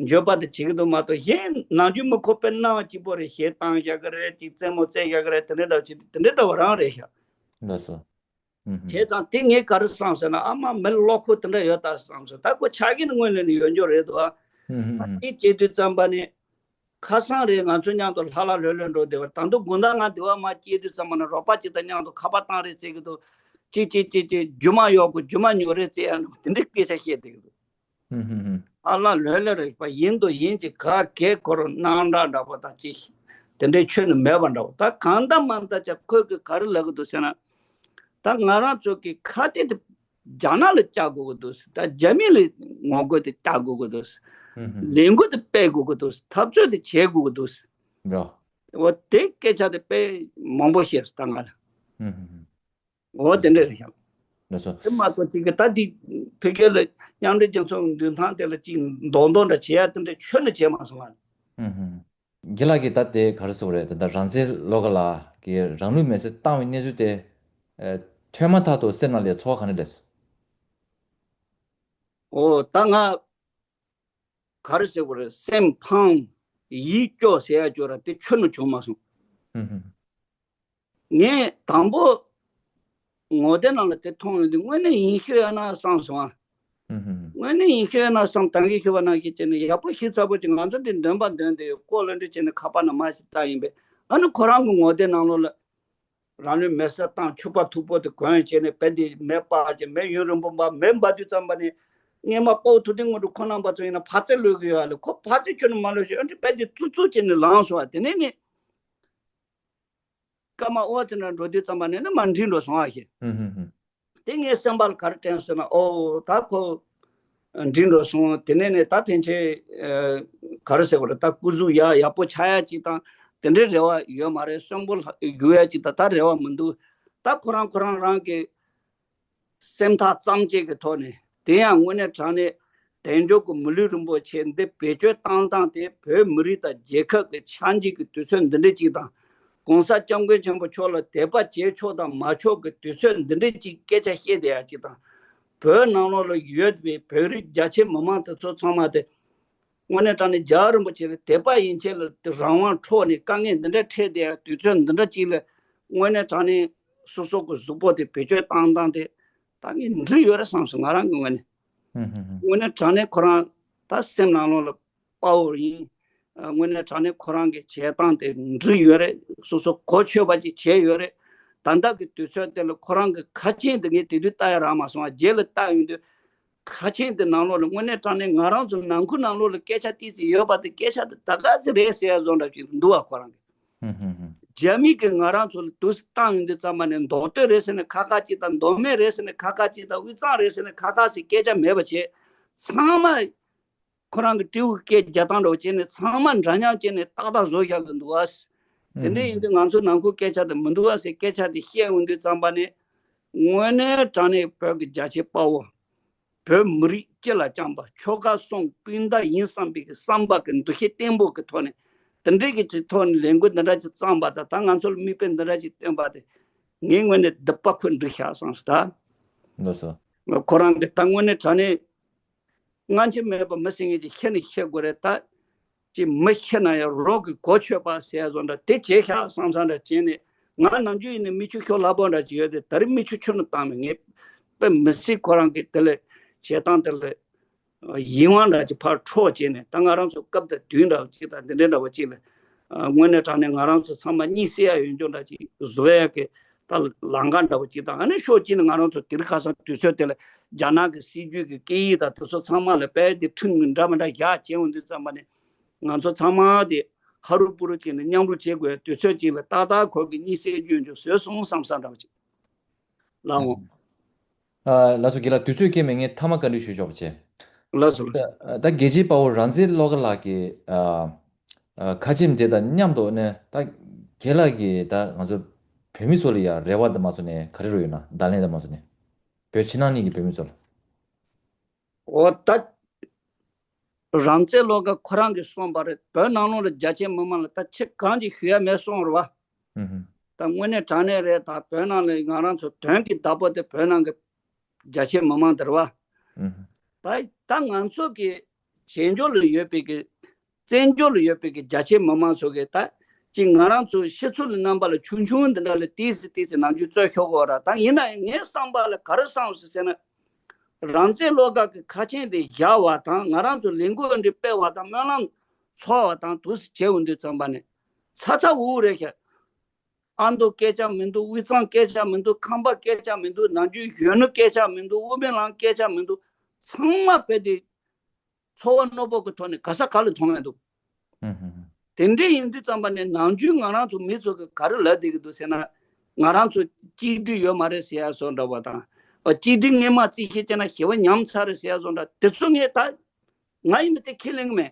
འགྱོད་པ་དེ་བྱེད་ཀྱི་འདུག་མ་གཏོགས་གཞན་ནམ་རྒྱུན་མི་ཁོ་དཔེ་སྣང་བ་སྐྱིད་པོ་རེད། གཞས་བཏང་ཡག་གི་རེད། ཅིག་རྩེད་མོ་རྩེ་ཡག་གི་རེད། དེ་འདྲ་འདྲ་བོ་བྱེད་དུས་དེ་འདྲ་འདྲ་བོ་རང་རེད་ཤག་ལགས་སོ། བྱས་ཙང་དེ་ངས་ག་རེ་བསམ་ཟེར་ན་ཨ་མ་མི་ལ་བློ་ཁོག་དེ་འདྲ་ཡོད་ད་བསམ་སོང་། ད་ཁོ་ཆགས་ཀྱི་ནི་སྔོན་ལ་ནི་ཡོད་འགྱོ་རེད་དོ། ཨ་དེ་བྱེད་དུས་ཙམ་པ་ནི་ཁ་སང་རེད་ང་ཚོ་མཉམ་དུ་ལྷ་ལྷ་ལྷོད་ལྷོད་འགྲོ་བསྡད་པ་ད་དུང་དགོང་དག་ང་སྡེ་བ་མ་སྐྱེས་དུས་ཙམ་པ་ན་རོགས་པ་ཅིག་དང་མཉམ་དུ་ཁ་པར་བཏང་རེས་བྱེད་ཀྱི་འདུག་ཅིག་ཅིག་ཅིག་ཅིག་རྒྱུ་མ་ཡོད་དགོས་རྒྱུ་མ་ཉོ་རེས་བྱེད་ཡ་འདུག་དེ་འདྲའི་སྐད་ཆ་བཤད་བསྡད་ཀྱི་འདུག་ཨ་ལ་ལོས་ལོས་རེད་པ། ཡིན་དང་ཡིན་གྱི་ག་གེ་ཁོ་རང་སྣང་གྲགས་འདྲ་པོ་དང་ཅི་དེ་འདྲའི་ཆོས་ནི་མེད་པ་འདྲ་པོ། ད་གང་ལྟར་མ་ལྟར་ཅག་ཁོས་གི་ག་རེ་ལབ་གི་འདུག་ཟེར་ན། ད་ང་རང་ཚོ་གི་ཁ་གཏད་དེ་རྒྱ་ནག་ལ་བཅག་དགོས་ཀྱི་འདུག་ཟེར། ད་རྒྱ་མི་ལ་ངོ་རྒོལ་དེ་བཅག་དགོས་ཀྱི་འདུག་ཟེར། ལས་འགུལ་དེ་སྤེལ་དགོས་ཀྱི་འདུག་ཟེར། འཐབ་རྩོད་དེ་བྱེད་དགོས་ཀྱི་འདུག་ཟེར། འོ་དེ་སྐད་ཆ་དེ་དཔེ་མང་པོ་བཤད་སོང་ད་ང་ལ། འོ་དེ་འདྲ་རེད་ཤག། ལགས་སོ། དེ་མ་གཏོགས་ཅིག་གི་ད་འདི་ཕ་གི་ལ་མཉམ་འབྲེལ་རྒྱལ་ཚོགས་མདུན་ཐང་དེ་ལ་ཅིག་མདོག་མདོག་འདྲ་བྱེད་ཡ་དེ་འདྲ་ཁྱོན་ནས་བྱས་མ་སོང་ང་། རྒན་ལགས་ཀྱིས་ད་དེ་ག་རེ་ཟེར་བ་རེད། ད་ལྟ་རང་བཙན་བློ་དགའ་ལགས་ཀྱིས་རང་ལུས་མེར་སྲེག་བཏང་བའི་གནས་ཚུལ་དེ་ཨ་ཐོས་མ་ཐག་ཏུ་སེམས་ནང་ལ་ཚོར་བ་ག་འདྲ་སླེབས་སོང་། འོ་ད་ང་ག་རེ་ཟེར་བ་རེད། སེམས་ཕམ། ཡིད་སྐྱོ་ཟེར་ཡ་སྐྱོ་ར་དེ་ཁྱོན་ནས་བྱུང་མ་སོང་། ངས་དང་པོ་ངོ་དེབ་ནང་ལ་དེ་མཐོང་ཡོང་དུས་དངོས་གནས་ཡིན་ཤོད་ཡ་ན་བསམ་སོང་ཨ། དངོས་གནས་ཡིན་ཤོད་ཡ་ན་བསམ། ད་གིན་ཞུས་པ་ནང་བཞིན་བྱས་ནས་ཡག་པོ་ཞིབ་ཚགས་པོ་ཅིག་ང་ཚོ་འདི་འདོན་པ་འདོན་དེ་ལྐོག་ལ་འདྲི་བྱས་ནས་ཁ་པར་ནང་མར་ཞིག་བཏང་ཡིན་པས། ཨ་ནི་ཁོ་རང་གི་ངོ་དེབ་ནང་ལོགས་ལ་རང་ལུས་མེར་སྲེག་བཏང་། ཕྱུ་པ་མཐུག་པོ་དེ་གོན་བྱས་ནས་བེ་དེ་མེ་སྤར་བྱས། མེ་ཡུན་རིང་པོ་འབར། མེ་འབར་དུས་ཙམ་པ་ནས་སྔས་མ་དཔའ་བོ་ཐུབ་བསྟན་དངོས་གྲུབ་ཁོ་རྣམ་པ་ཚོ་ཡིན་ན་ཕར་རྩེ་གློད་གི་ཡོད་ལ། ཁོ་ཕར་རྩེ་ཁྱོན་ནས་མ་གློད་ཤོད། ཨ་ནི་བེ་དེ་བཙུགས་བཙུགས་བྱས་ནས་ལངས་སོང་བ། དེ་ནས་ནས་སྐར་མ་ཨོ་ཙི་འདྲ་འགྲོ་དུས་ཙམ་པ་ནས་ནི་མར་འགྲིལ་འགྲོ་སོང་བ་ཞིག། དེ་ངའི་སེམས་པ་ལ་ག་རེ་དྲན་ཟེར་ན། ཨོ་ད་ཁོ་འགྲིལ་འགྲོ་སོང་། དེ་ནས་ནས་ད་ཕན་ཆད་ག་རེ་ཟེར་བ་རེད། ད་སྐུ་གཟུགས་ཡག་ཡག་པོ་ཆགས་ཡ་ཅིག་དང་དེ་འདྲའི་རེ་བ་ཡོད་མ་རེད། གསོན་པོ་ལྷག་འགྱུར་ཡ་ཅིག་དང་ད་རེ་བ་མི་འདུག། ད་ཁོ་རང་ཁོ་རང་རང་གི་སེམས་ཐག་གཙང་བཅད་ཀྱི་ཐོག་ནས། དེ་ཡང་དངོས་གནས་དྲང་གནས་དལ་འབྱོར་གྱི་མི་ལུས་རིན་པོ་ཆེ་འདི་བེད་སྤྱོད་བཏང་སྟངས་དེ་བོད་མི་རིགས་དང་རྒྱལ་ཁབ་ཀྱི་ཆགས་འཇིག་གི་དུས་ཚོད་འདི་འདྲ་ཅིག་དང་། ༸གོང་ས་༸སྐྱབས་མགོན་ཆེན་པོ་མཆོག་ལ་དད་པ་བྱེད་ཆོག་དང་མ་ཆོག་གི་དུས་ཚོད་འདི་འདྲ་ཅིག་སྐད་ཆ་བཤད་བསྡད་ཡ་ཅིག་དང་། བོད་ནང་ལོགས་ལ་ཡོད་པའི་བོད་རིགས་རྒྱ་ཆེ་མི་མང་དེ་ཚོ་ཚང་མ་དེ་དངོས་གནས་དྲང་གནས་རྒྱལ་བ་རིན་པོ་ཆེ་ལ་དད་པ་ཡན་ཆད་ལ་དེ་རང་དབང་འཕྲོག་ནས་དཀའ་ངལ་འདི་འདྲ་འཕྲད་བསྡད་ཡ་དུས་ཚོད་འདི་འདྲ་ཅིག་ལ། དངོས་གནས་དྲང་གནས་སོ་སོ་གི་གཟུགས་པོ་དེ་བེད་སྤྱོད་བཏང་སྟངས་དེ་ད་ངས་འགྲིག་ཡོད་རེད་བསམ་སོང་ང་རང་གི་ངོས་ནས། དངོས་གནས་དྲང་གནས་ཁོ་རང་ད་སེམས་ནང་ལོགས་ལ་དཔའ་བོ་ཡིན། དངོས་གནས་དྲང་གནས་ཁོ་རང་གི་བྱེད་སྟངས་དེ་འགྲིག་ཡོད་རེད། སོ་སོ་གོ་ཆོད་པ་ཅིག་བྱས་ཡོད་རེད། ད་ལྟ་གི་དུས་ཚོད་དེ་ལ་ཁོ་རང་གི་ཁ་ཆེམས་དེ་ངས་དེ་དུས་ལྟ་ཡ་རག་མ་སོང་། རྗེས་ལ་ལྟ་ཡོང་དུས་ཁ་ཆེམས་དེ་ནང་ལོགས་ལ་དངོས་གནས་དྲང་གནས་ང་རང་ཚོ་ནང་ཁུལ་ནང་ལོགས་ལ་སྐད་ཆ་ཏོག་ཙམ་ཡོད་པ་དེ་སྐད་ཆ་དེ་ད་ག་ཚོད་རེད་ཟེར་ཡ་བཟོ་འདྲ་ཅིག་འདུག་བ། ཁོ་རང་གི་རྒྱ་མི་གིས་ང་རང་ཚོ་ལ་དུས་སུ་བཏང་ཡོང་དུས་ཙམ་པ་ནས་མདོ་སྟོད་རེད་ཟེར་ནས་ཁ་ཁ་ཅིག་དང་། མདོ་སྨད་རེད་ཟེར་ནས་ཁ་ཁ་ཅིག་དང་། དབུས་གཙང་རེད་ཟེར་ནས་ཁ་ཁ་ཟེར་སྐད་ཆ་མེད་པ་བྱས། ཚང་མ་ཁོ་རང་གི་སྤྲེའུ་གི་སྐད་རྒྱག་སྟངས་འདྲ་བོ་བྱས་ནས་ཚང་མ་འདྲ་མཉམ་བྱས་ནས་ཏག་ཏག་བཟོ་བཞག་གི་འདུག་བ། དེ་འདྲ་ཡིན་དུས་ང་ཚོ་ནང་ཁུལ་སྐད་ཆ་དེ་མི་འདུག་བ་ཟེར་སྐད་ཆ་དེ་བཤད་ཡོང་དུས་ཙམ་པ་ནས་དངོས་གནས་དྲང་གནས་བོད་ཀྱི་རྒྱ་ཆེ་དཔའ་བོ། བོད་མི་རིགས་སྤྱི་ལ་བཅངས་པ། ཆོལ་ཁ་གསུམ་སྤུན་ཟླ་ཡིན་བསམ་པའི་གི་བསམ་པ་གི་འདུ་ཤེས་བརྟན་པོ་གི་ཐོག་ནས་དེ་འདྲའི་གི་ཅིག་ཐོག་ནས་ལས་འགུལ་འདི་འདྲ་ཅིག་བརྩམས་པ་དང་། ད་ང་ཚོ་ལ་མིག་དཔེ་འདི་འདྲ་ཅིག་སྟོན་པ་དེ་ངའི་ངོས་ནས་སྡིག་པ་ཁོ་འགྲིག་ཤག་བསམ་སོང་ད། ལགས་སོ། ཁོ་རང་གི་ད་དངོས་གནས་དྲང་གནས་སྔ་ཕྱི་མེད་པ་མི་ཟེར་མཁན་ཅིག་ཤེས་ནས་བཤད་དགོས་རེད་ད། ཅིག་མི་ཤི་ན་ཡང་རོགས་ཀྱི་གོ་ཆོད་པ་ཟེར་ཡ་བཟོ་འདྲ་དེ་བྱས་ཤག་བསམ་བསམ་འདྲ་བྱས་ནས། ང་ནམ་རྒྱུན་ཡིན་ནའི་མིག་ཆུ་ཤོག་ལྷག་པོ་འདྲ་ཅིག་ཡོད་དེ། ད་རེས་མིག་ཆུ་ཆུ་ནས་བཏང་མེད། ངས་དཔེ་མི་སྲིད་ཁོ་རང་གི་དེ་ལས་བྱེད་སྟངས་དེ་ལས་ཡིད་དབང་འདྲ་ཅིག་ཕར་འཕྲོག་བྱས་ནས། ད་ང་རང་ཚོ་སྐབས་དང་དུས་འདྲ་བ་ཅིག་དང་འདི་འདྲའི་འདྲ་བ་ཅིག་ལ་དངོས་གནས་དྲང་གནས་ང་རང་ཚོ་ཚང་མ་གཉིད་སད་ཡ་ཡོད་འགྱོ་འདྲ་ཅིག་བཟོ་ཡ་གི་ད་ལམ་ཁ་འདྲ་བ་ཅིག་དང་། ཨ་ནི་ཕྱོགས་གཅིག་ནས་ང་རང་ཚོ་དེ་རིང་ཁ་སང་དུས་ཚོད་དེ་ལ་རྒྱ་ནག་གི་སྲིད་ཇུས་ཀྱི་སྐད་ཡིག་དང་དེ་ཚོ་ཚང་མ་ལ་དཔེ་དེ་ཁྲིམས་འདྲ་མི་འདྲ་བཞག་བྱས་ཡོང་དུས་ཙམ་པ་ནས། ང་ཚོ་ཚང་མ་དེ་ཧ་རུ་པུ་རུ་བྱས་ནས་མཉམ་རུབ་བྱེད་དགོས་དུས་ཚོད་ཅིག་ལ་ཏག་ཏག་ཁོ་གི་གཉིད་སད་རྒྱུ་འཇུ་བཟོས་སོང་བསམ་བསམ་འདྲ་བ་ཅིག་ལ་འོང་། ཨ། ལགས་སོ། རྒན་ལགས་དུས་ཚོད་ཀྱིས་མེད། ངས་མཐའ་མ་བཀའ་འདྲི་ཞུ་ཆོག་པ་བྱེད། ལགས་སོ། ལགས་སོ། ད་ད་རྒྱལ་གཅེས་དཔའ་བོ་རང་བཙན་བློ་དགའ་ལགས་ཀྱི་ཨ་ཨ་ཁ་ཆེམས་དེ་དང་མཉམ་དུ་ནས། ད་རྒན་ལགས་ཀྱིས་ད་ང་ཚོ་བོད་མི་ཚོ་ལ་ཡ་རེ་བ་དང་མ་སོང་ནས་ག་རེ་རུ་ཡོད་ན། བརྡ་ལན་དང་མ་སོང་ནས་བོད་ཕྱི་ནང་གཉིས་ཀྱི་བོད་མི་ཚོ་ལ། འོ་ད། རང་བཙན་བློ་དགའ་ཁོ་རང་གིས་གསུངས་པ་རེད། བོད་ནང་ལོགས་ལ་རྒྱ་ཆེ་མི་མང་ལ་ད་ཆེ་གང་ཅིག་ཞུ་ཡ་མེད་གསུངས་རེད་བ། ཨུ་ཧུ། ད་དངོས་གནས་དྲང་གནས་རེད། ད་བོད་ནང་ལ་ང་རང་ཚོ་དོན་གྱི་བདག་པོ་དེ་བོད་ནང་གི་རྒྱ་ཆེ་མི་མང་དེ་རེད་བ། ཨུ་ཧུ། ད་ད་ང་ཚོ་གི་བྱེས་འབྱོར་ལ་ཡོད་པའི་གི་བཙན་བྱོལ་ལ་ཡོད་པའི་གི་རྒྱ་ཆེ་མི་མང་ཚོ་གི་ད་ཅིག་ང་རང་ཚོ་ཤི་ཚུལ་རྣམ་པ་ལ་ཆུང་ཆུང་འདི་འདྲ་ལ་ཏིས་སི་ཏིས་སི་ནམ་རྒྱུན་རྩོད་ཤོར་གོ་ར། ད་ཡིན་ན་ངའི་བསམ་པ་ལ་ག་རེ་བསམ་སོང་ཟེར་ན། རང་བཙན་བློ་དགའ་གི་ཁ་ཆེམས་དེ་བཞག་པ་དང་། ང་རང་ཚོ་ལས་འགུལ་འདི་སྤེལ་བ་དང་། སྨོན་ལམ་ཚོགས་པ་དང་དུས་སུ་བྱེད་འོང་དུས་ཙམ་པ་ནས་ཚ་ཚ་འུར་འུར་རེད་ཤག། ཨ་མདོ་སྐད་ཆ་མི་འདུག། དབུས་གཙང་སྐད་ཆ་མི་འདུག། ཁམས་པ་སྐད་ཆ་མི་འདུག། ནམ་རྒྱུན་གཞོན་ནུ་སྐད་ཆ་མི་འདུག། དབུ་མའི་ལམ་སྐད་ཆ་མི་འདུག། ཚང་མ་དཔེ་དེ་ ཚོར་བ་རྣོ་པོ་གི་ཐོག་ནས་ག་ས་ག་ལ་མཐོང་ཡ་འདུག། ཧུམ་ཧུམ་ཧུམ། དེ་འདྲ་ཡིན་དུས་ཙམ་པ་ནས་ནམ་རྒྱུན་ང་རང་ཚོ་མི་ཚོ་གི་ག་རེ་ལབ་བསྡད་ཀྱི་འདུག་ཟེར་ན། ང་རང་ཚོ་གཅིག་སྒྲིལ་ཡོད་མ་རེད་ཟེར་ཡ་བཟོ་འདྲ་བ་དང་། ཨ། གཅིག་སྒྲིལ་སྔས་མ་རྩིས་བཤེར་བྱས་ན་ཞི་བ་ཉམས་ཚར་རེད་ཟེར་ཡ་བཟོ་འདྲ་དེ་ཚོ་ངས་ད་ང་ཡིན་པ་དེ་ཁས་ལེན་གི་མེད།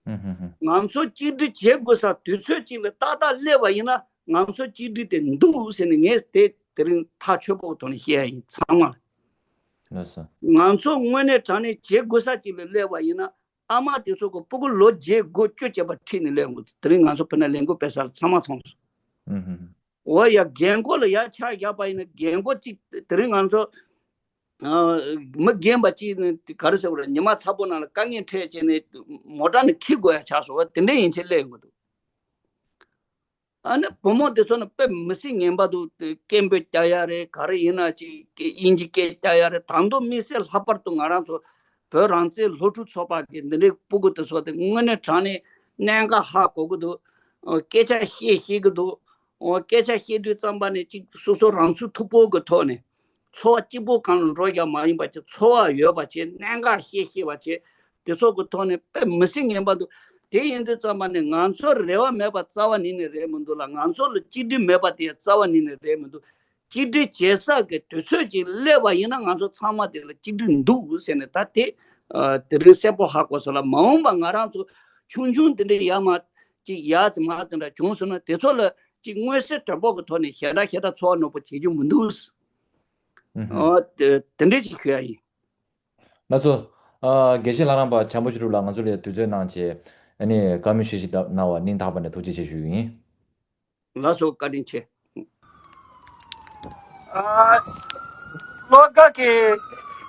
ཧུམ་ཧུམ་ཧུམ། ང་ཚོ་གཅིག་སྒྲིལ་བྱེད་དགོས་ས་དུས་ཚོད་ཅིག་ལ་ཏག་ཏག་སླེབས་པ་ཡིན་ན་ང་ཚོ་གཅིག་སྒྲིལ་དེ་འདུག་ཟེར་ནས་ངས་དེ་དེ་རིང་ཐག་ཆོད་པོ་ཐོག་ནས་བཤད་ཡ་ཡིན་ཚང་མ་ལ། ལགས་སོ། ང་ཚོ་དངོས་གནས་དྲང་གནས་བྱེད་དགོས་ས་ཅིག་ལ་སླེབས་པ་ཡིན་ན། ཨ་མ་དེ་ཚོ་གི་སྤུ་གུ་ལོ་བརྒྱད་དགུ་བཅུ་བྱས་པ་ཁྲིད་ནས་སླེབས་འོང་གི་འདུག། དེ་རིང་ང་ཚོ་ཕ་ནས་ལས་འགུལ་སྤེལ་ས་ལ་ཚང་མ་མཐོང་སོང་། ཧུམ་ཧུམ་ཧུམ། འོ་ཡ། རྒན་འཁོགས་ལ་ཡར་ཆགས་བཞག་པ་ཡིན་ན་རྒན་འཁོགས་གཅིག་དེ་རིང་ང་ཚོ་ཨ། མི་རྒན་པ་གཅིག་ནི་ག་རེ་ཟེར་བ་རེད། ཉི་མ་ཚ་པོ་ནང་ལ་དཀའ་ངལ་འཕྲད་བྱས་ནས་མོ་ཊ་ནས་འཁྱེར་དགོས་ཡ་ཆགས་སོང་བ། དེ་འདྲ་ཡིན་ཕྱིར་སླེབས་ཡོང་གི་འདུག། ཨ་ནི་བུ་མོ་དེ་ཚོ་ནི་དཔེ་མི་སྲིད་ངན་པ་འདུག། སྐད་འབོད་རྒྱག་ཡ་རེད། ག་རེ་ཡིན་ན་ཅིག་དབྱིན་ཇི་སྐད་རྒྱག་ཡ་རེད། ད་དུང་དམིགས་བསལ་ལྷག་པར་དུ་ང་རང་ཚོ་བོད་རང་བཙན་སློབ་ཕྲུག་ཚོགས་པ་གི་འདི་འདྲའི་སྤུ་གུ་དེ་ཚོ་དེ་དངོས་གནས་དྲང་གནས་གནད་འགག་ཧ་གོ་གི་འདུག། ཨོ། སྐད་ཆ་བཤད་ཤེས་ཀྱི་འདུག། ཨོ། སྐད་ཆ་བཤད་དུས་ཙམ་པ་ནས་ཅིག་སོ་སོ་རང་ཚུགས་ཐུབ་པོ་གི་ཐོག་ནས་ཚོར་བ་སྐྱིད་པོ་གང་ལ་འགྲོ་རྒྱག་མ་ཡིན་པ་བྱས། ཚོར་བ་ཡོད་པ་བྱས། གནད་འགག་བཤད་ཤེས་པ་བྱས། དེ་ཚོ་གི་ཐོག་ནས་དཔེ་མི་སྲིད་ངན་པ་འདུག། དེ་ཡིན་དུས་ཙམ་པ་ནས་ང་ཚོར་རེ་བ་མེད་པ་རྩ་བ་ཉིད་ནས་རེད་མི་འདུག་ལ། ང་ཚོ་ལ་གཅིག་སྒྲིལ་མེད་པ་དེ་རྩ་བ་ཉིད་ནས་རེད་མི་འདུག། གཅིག་སྒྲིལ་བྱེད་ས་གི་དུས་ཚོད་ཅིག་སླེབས་པ་ཡིན་ན་ང་ཚོ་ཚང་མ་དེ་ལ་གཅིག་སྒྲིལ་འདུག་ཟེར་ནས། ད་དེ་ཨ། དེ་རིང་གསལ་པོ་ཧ་གོ་སོང་ལ། མ་འོངས་པ་ང་རང་ཚོ་ཆུང་ཆུང་དེ་འདྲའི་ཡ་མ་ཅིག་ཡ་ཙི་མ་ཙི་འདྲ་བྱུང་སོང་ན། དེ་ཚོ་ལ་ཅིག་མངོན་གསལ་དོད་པོ་གི་ཐོག་ནས་ཞེ་དྲག་ཞེ་དྲག་ཚོར་བ་རྣོ་པོ་བྱེད་རྒྱུ་མི་འདུག། ཨུ་ཧུམ། ཨོ། དེ་དེ་འདྲས་ཅིག་ཞུ་ཡ་ཡིན། ལགས་སོ། ཨ། དགེ་བཤེས་ལྷ་རམས་པ་བྱམས་པ་ཆོས་གྲུབ་ལགས། ང་ཚོ་ལ་དུས་ཚོད་གནང་བྱས། ཨ་ནི་བཀའ་མོལ་ཞུ་ཞིག་གནང་བ་སྙིང་ཐག་པ་ནས་ཐུགས་རྗེ་ཆེ་ཞུ་གི་ཡིན། ལགས་སོ། བཀའ་དྲིན་ཆེ། ཨ། ལོ་འགའ་གི་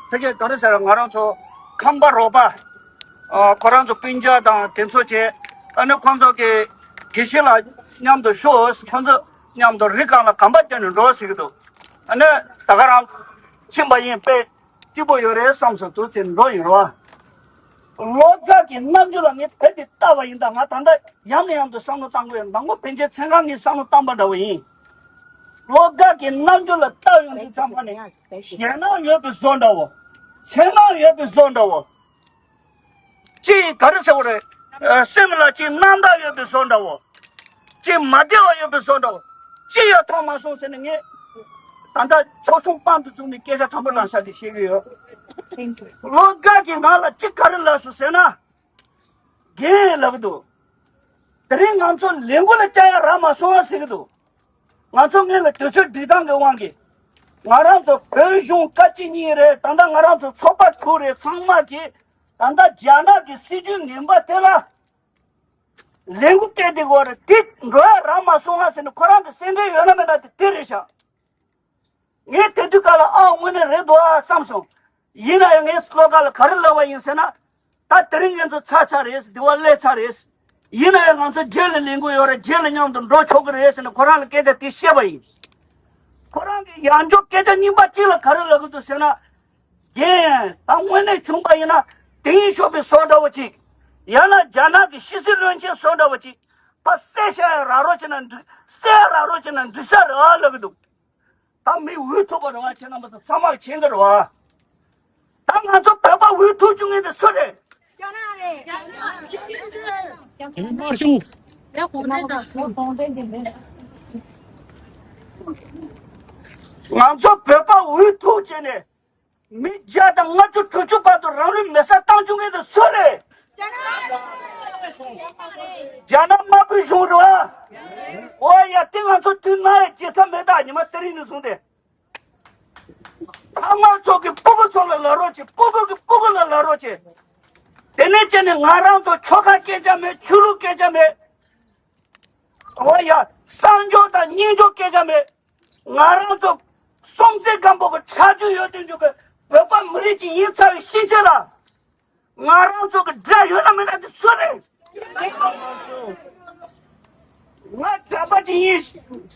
ཕ་གི་ག་རེ་ཟེར། ང་རང་ཚོ་ཁམས་པ་རོགས་པ། ཨ། ཁོ་རང་ཚོ་སྤུན་ཀྱག་དང་དེ་ཚོ་བྱས། ཨ་ནི་ཁོང་ཚོ་གི་དགེ་བཤེས་ལགས་མཉམ་དུ་ཤོག། ཁོང་ཚོ་མཉམ་དུ་རི་སྒང་ལ་གམ་པ་བརྒྱབ་ནས་འགྲོ་ཟེར་གི་འདུག། ཨ་ནི་ད་ག་རང་ཕྱིན་པ་ཡིན་པས། སྐྱིད་པོ་ཡོད་རེད་བསམ་སོང་། དུ་ཚེ་འགྲོ་ཡིན་རོ། ལོ་འགའ་གི་རྣམ་འགྱུར་ལ་ངས་བལྟས་ཏེ་བལྟས་པ་ཡིན། ད་ང་ད་ལྟ་ཡང་ནས་ཡང་དུ་བསམ་བློ་བཏང་དགོས་ཡ། མདང་དགོང་ཕན་ཆད་མཚན་གང་ངས་བསམ་བློ་བཏང་པ་འདྲ་བོ་ཡིན། ལོ་འགའ་གི་རྣམ་འགྱུར་ལ་བལྟ་ཡོང་དུས་ཙམ་པ་ནས་ཞེད་སྣང་ཡོད་པའི་བཟོ་འདྲ་བོ། འཚེར་སྣང་ཡོད་པའི་བཟོ་འདྲ་བོ། ཅིག་ག་རེ་ཟེར་བ་རེད། ཨ། སེམས་ལ་ཅིག་རྣམ་དག་ཡོད་པའི་བཟོ་འདྲ་བོ། ཅིག་མ་བདེ་བ་ཡོད་པའི་བཟོ་འདྲ་བོ། ཅི་ཡང་མཐོང་མ་སོང་ཟེར་ནས་ངས་ད་ལྟ་ཆོལ་གསུམ་དཔང་དུ་བཙུགས་ནས་སྐད་ཆ་དྲང་པོ་དྲང་བཞག་དེ་བཤད་ཀྱི་ཡོད། ལོ་འགའ་གི་ནང་ལ་ཅི་ག་རེ་ལབ་སོང་ཟེར་ན། རྒན་ལབ་ཀྱི་འདུག། དེ་རིང་ང་ཚོ་ལས་འགུལ་ལ་བཅར་ཡ་རག་མ་སོང་བ་ཟེར་གྱི་འདུག། ང་ཚོ་སྔོན་ལ་དུས་ཚོད་སྒྲིག་སྟངས་ཀྱི་དབང་གིས། ང་རང་ཚོ་བོད་གཞུང་བཀའ་སྤྱི་གཉིས་རེད། ད་ལྟ་ང་རང་ཚོ་ཚོགས་པ་དྲུག་རེད། ཚང་མ་གིས་ད་ལྟ་རྒྱ་ནག་གི་སྲིད་ཇུས་ངན་པ་དེ་ལ་ལས་འགུལ་སྤེལ་བསྡད་ཡོད་རེད། དེ་འགྲོ་ཡ་རག་མ་སོང་བ་ཟེར་ནས་ཁོ་རང་གི་སེམས་ཁྲལ་ཡོད་ན་མེད་ན་དེ་དེ་རེད་ཤག། ངས་དེ་དུས་སྐབས་ལ་ཨ་དངོས་གནས་རེད་འདུག་ཨ་བསམ་སོང་། ཡིན་ན་ཡང་ངས་བློ་ཁ་ལ་ག་རེ་ལབ་པ་ཡིན་ཟེར་ན། ད་དེ་རིང་ང་ཚོ་ཚར་ཚར་རེད། འདི་བ་སླེབས་ཚར་རེད། ཡིན་ན་ཡང་ང་ཚོ་རྗེས་ལ་ལས་འགུལ་ཡོད་རེད། རྗེས་ལ་མཉམ་དུ་འགྲོ་ཆོག་གི་རེད་ཟེར་ནས་ཁོ་རང་ལ་སྐད་ཆ་དེ་བཤད་པ་ཡིན། ཁོ་རང་གིས་ཡང་འཇོག་སྐད་ཆ་རྙིང་པ་གཅིག་ལ་ག་རེ་ལབ་གི་འདུག་ཟེར་ན། རྒན། ད་དངོས་གནས་བྱུང་པ་ཡིན་ན་དེང་ཤོག་པའི་བཟོ་འདྲ་བོ་ཅིག། ཡང་ན་རྒྱ་ནག་གི་ཕྱི་སྲིད་བློན་ཆེན་བཟོ་འདྲ་བོ་ཅིག། ཕར་བསད་བཞག་ཡ་རག་རོགས་བྱས་ན་འགྲིག། བསད་ཡ་རག་རོགས་བྱས་ན་འགྲིག་ས་རེད་ཨ་ལབ་གི་འདུག། ད་མི་འུ་ཐུག་པ་རེད་བ། ཁྱེད་རྣམ་པ་ཚོ་ཚང་མ་མཁྱེན་གི་རེད་བ། ད་ང་ཚོ་བོད་པ་འུ་ཐུག་བཅུག་མཁན་དེ་སུ་རེད། དེ་མ་གཞུང་། ང་ཚོ་བོད་པ་འུ་ཐུག་བྱས་ནས་མི་བརྒྱ་དང་ལྔ་བཅུ་དྲུག་ཅུ་བར་དུ་རང་ལུས་མེ་སྲེག་བཏང་བཅུག་མཁན་དེ་སུ་རེད། རྒྱ་ནག་དམར་པོའི་གཞུང་རེད་བ། ཨོ་ཡ། དེ་ང་ཚོ་དུས་ནམ་ཡང་བརྗེད་ཐབས་མེད། ད་ཉི་མ་དེ་རིང་ནས་བཟུང་སྟེ། ཕ་མ་ཚོ་གི་སྤུ་གུ་ཚོ་ལ་ལབ་རོགས་བྱེད། སྤུ་གུ་གི་སྤུ་གུ་ལ་ལབ་རོགས་བྱེད། དེ་ནས་བྱས་ནས་ང་རང་ཚོ་ཆོལ་ཁ་སྐད་ཆ་མེད། ཆོས་ལུགས་སྐད་ཆ་མེད། འོ་ཡ། གསང་སྦྱོར་དང་སྙན་སྦྱོར་སྐད་ཆ་མེད། ང་རང་ཚོ་སྲོང་བཙན་སྒམ་པོ་གི་ཁྲག་རྒྱུན་ཡོད་དུས་འཇུག་གི་བོད་པ་མི་རིགས་ཅིག་ཡིན་ཚར་བའི་ཕྱིན་ཆད་ལ། ང་རང་ཚོ་གི་དགྲ་ཡོད་ན་མེད་ན་དེ་སུ་རེད། ང་གྲྭ་པ་ཅིག་ཡིན།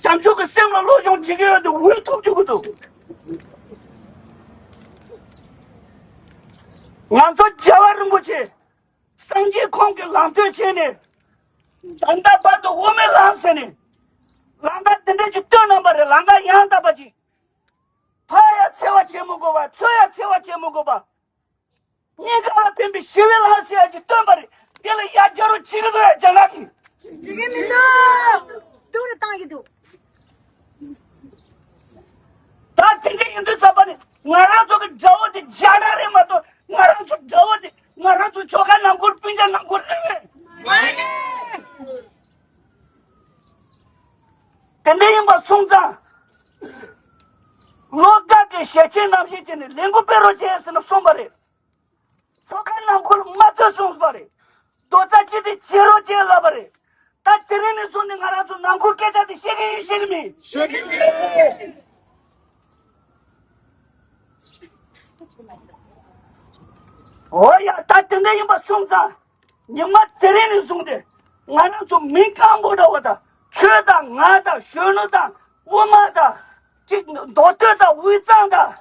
བྱམས་ཆོས་ཀྱི་སེམས་ལ་སློབ་སྦྱོང་བྱེད་ཀྱི་ཡོད་དེ་འུ་ཐུག་བཅུག་གི་འདུག། ང་ཚོ་རྒྱལ་བ་རིན་པོ་ཆེ་སངས་རྒྱས་ཁོང་གི་ལམ་སྟོན་བྱས་ནས་ད་ལྟ་བར་དུ་དབུ་མའི་ལམ་ཟེར་ནས་ལམ་ཁ་འདི་འདྲ་ཅིག་སྟོན་གནང་པ་རེད། ལམ་ཁ་ཡང་དག་པ་ཅིག། ཕར་ཡ་འཚེ་བ་བྱེད་མི་དགོས་པ། ཚུར་ཡ་འཚེ་བ་བྱེད་མི་དགོས་པ། སྙིང་ག་ལ་ཕན་པའི་ཞི་བའི་ལྷ་ཟེར་ཡ་ཅིག་བཏོན་པ་རེད། དེ་ལ་ཡར་རྒྱ་རུ་བྱེད་ཀྱི་འདུག་ཡ་རྒྱ་ནག་གིས། བྱེད་ཀྱི་མི་འདུག་སྡུག་རུ་བཏང་གི་འདུག་ད་དེ་འདྲ་ཡིན་དུས་ཙམ་པ་ནི་ང་རང་ཚོ་གི་དགྲ་བོ་དེ་རྒྱ་ནག་རེད་མ་གཏོགས། ང་རང་ཚོ་དགྲ་བོ་དེ་ང་རང་ཚོ་ཆོལ་ཁ་ནང་ཁུལ་སྤུན་ཀྱག་ནང་ཁུལ་རེད། མ་རེད། དེ་འདྲ་ཡིན་པ་སོང་ཙང་། ལོ་འགའ་གི་ཞལ་ཆད་རྣམ་བཞི་བྱས་ནས་ལས་འགུལ་སྤེལ་རོགས་བྱས་ཟེར་ནས་གསུངས་པ་རེད། ཆོལ་ཁ་ནང་ཁུལ་མ་རྩོད་གསུངས་པ་རེད། རྡོག་རྩ་གཅིག་སྒྲིལ་བྱེད་རོགས་བྱས་ལབ་པ་རེད། ད་དེ་རིང་ནས་བཟུང་ནས་ང་རང་ཚོ་ནང་ཁུལ་སྐད་ཆ་དེ་བཤད་ཀྱི་ཡིན་བཤད་ཀྱི་མིན། བཤད་ཀྱི་ཡིན། འོ་ཡ། ད་དེ་འདྲ་ཡིན་པ་སོང་ཙང་། ཉི་མ་དེ་རིང་ནས་བཟུང་སྟེ་ང་རང་ཚོ་མི་སྐམ་པོ་འདྲ་བོ་དང་། ཁྱོད་དང་ང་དང་གཞོན་ནུ་དང་དབུ་མ་དང་། གཅིག་མདོ་སྟོད་དང་དབུས་གཙང་དང་།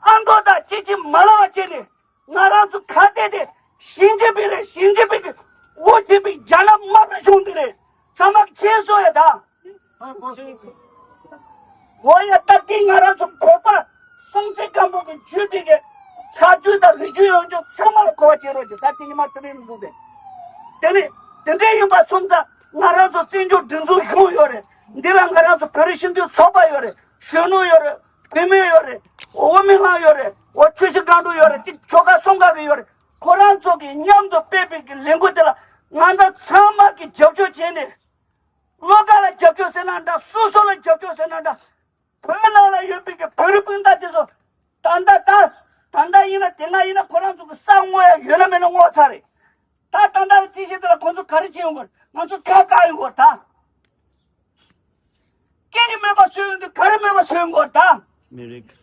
ཨ་མདོ་དང་གཅིག་གཅིག་མ་ལབ་པ་བྱས་ནས་ང་རང་ཚོ་ཁ་གཏད་དེ། ཞི་ཅིན་ཕིང་རེད། ཞི་ཅིན་ཕིང་གི་དབུ་ཁྲིད་པའི་རྒྱ་ནག་དམར་པོའི་གཞུང་འདི་རེད། ཚང་མ་ཁྱེད་སོ་ཡ་ད། འོ་ཡ། ད་དེ་ང་རང་ཚོ་བོད་པ་སངས་རྒྱས་སྐམ་པོ་གི་རྒྱུད་པའི་གི་ཆགས་རྒྱུད་དང་རིགས་རྒྱུད་ཡོངས་རྫོགས་ཚང་མ་ལ་གོ་བ་བྱེད་རོགས་གྱིས། ད་དེ་ཉི་མ་དེ་རིང་འདུག་སྟེ། དེ་ནི་དེ་འདྲའི་ཡིན་པ་སོང་ཙང་ང་རང་ཚོ་བཙན་བྱོལ་སྒྲིག་འཛུགས་གཞུང་ཡོད་རེད། འདི་ལ་ང་རང་ཚོ་བོད་རིགས་སྤྱི་མཐུན་ཚོགས་པ་ཡོད་རེད། གཞོན་ནུ་ཡོད་རེད། བུད་མེད་ཡོད་རེད། འོ་མི་ལང་ཡོད་རེད། འོ་ཆུ་བཞི་སྒང་དྲུག་ཡོད་རེད། ཅིག་ཆོལ་ཁ་གསུམ་ཀ་གི་ཡོད་རེད། ཁོ་རང་ཚོ་གིས་མཉམ་དུ་སྤེལ་བའི་གི་ལས་འགུལ་དེ་ལ་ང་ཚོ་ཚང་མ་གིས་རྒྱབ་སྐྱོར་བྱས་ནས། བློ་དགའ་ལ་རྒྱབ་སྐྱོར་ཟེར་ན་འདྲ། སོ་སོ་ལ་རྒྱབ་སྐྱོར་ཟེར་ན་འདྲ། བོད་ནང་ལ་ཡོད་པའི་གི་བོད་རིགས་སྤུན་ཟླ་དེ་ཚོ་ད་ལྟ་ད་ད་ལྟ་ཡིན་ན་དེ་སྔ་ཡིན་ན་ཁོ་རང་ཚོ་གི་ས་བསྔོག་ཡ་ཡོད་ན་མེད་ན་བསྔོག་ཚར་རེད། ད་ད་ལྟ་རྩིས་བཤེར་དེ་ལ་ཁོང་ཚོ་ག་རེ་བྱེད་ཡོང་གི་རེད། ང་ཚོ་ཁ་བཀག་ཡོང་གི་རེད་ད། སྐད་ནི་མེད་པ་བཟོས་ཡོང་དུས་ག་རེ་མེད་པ་བཟོས་ཡོང་གི་རེད་ད། མི་རིགས།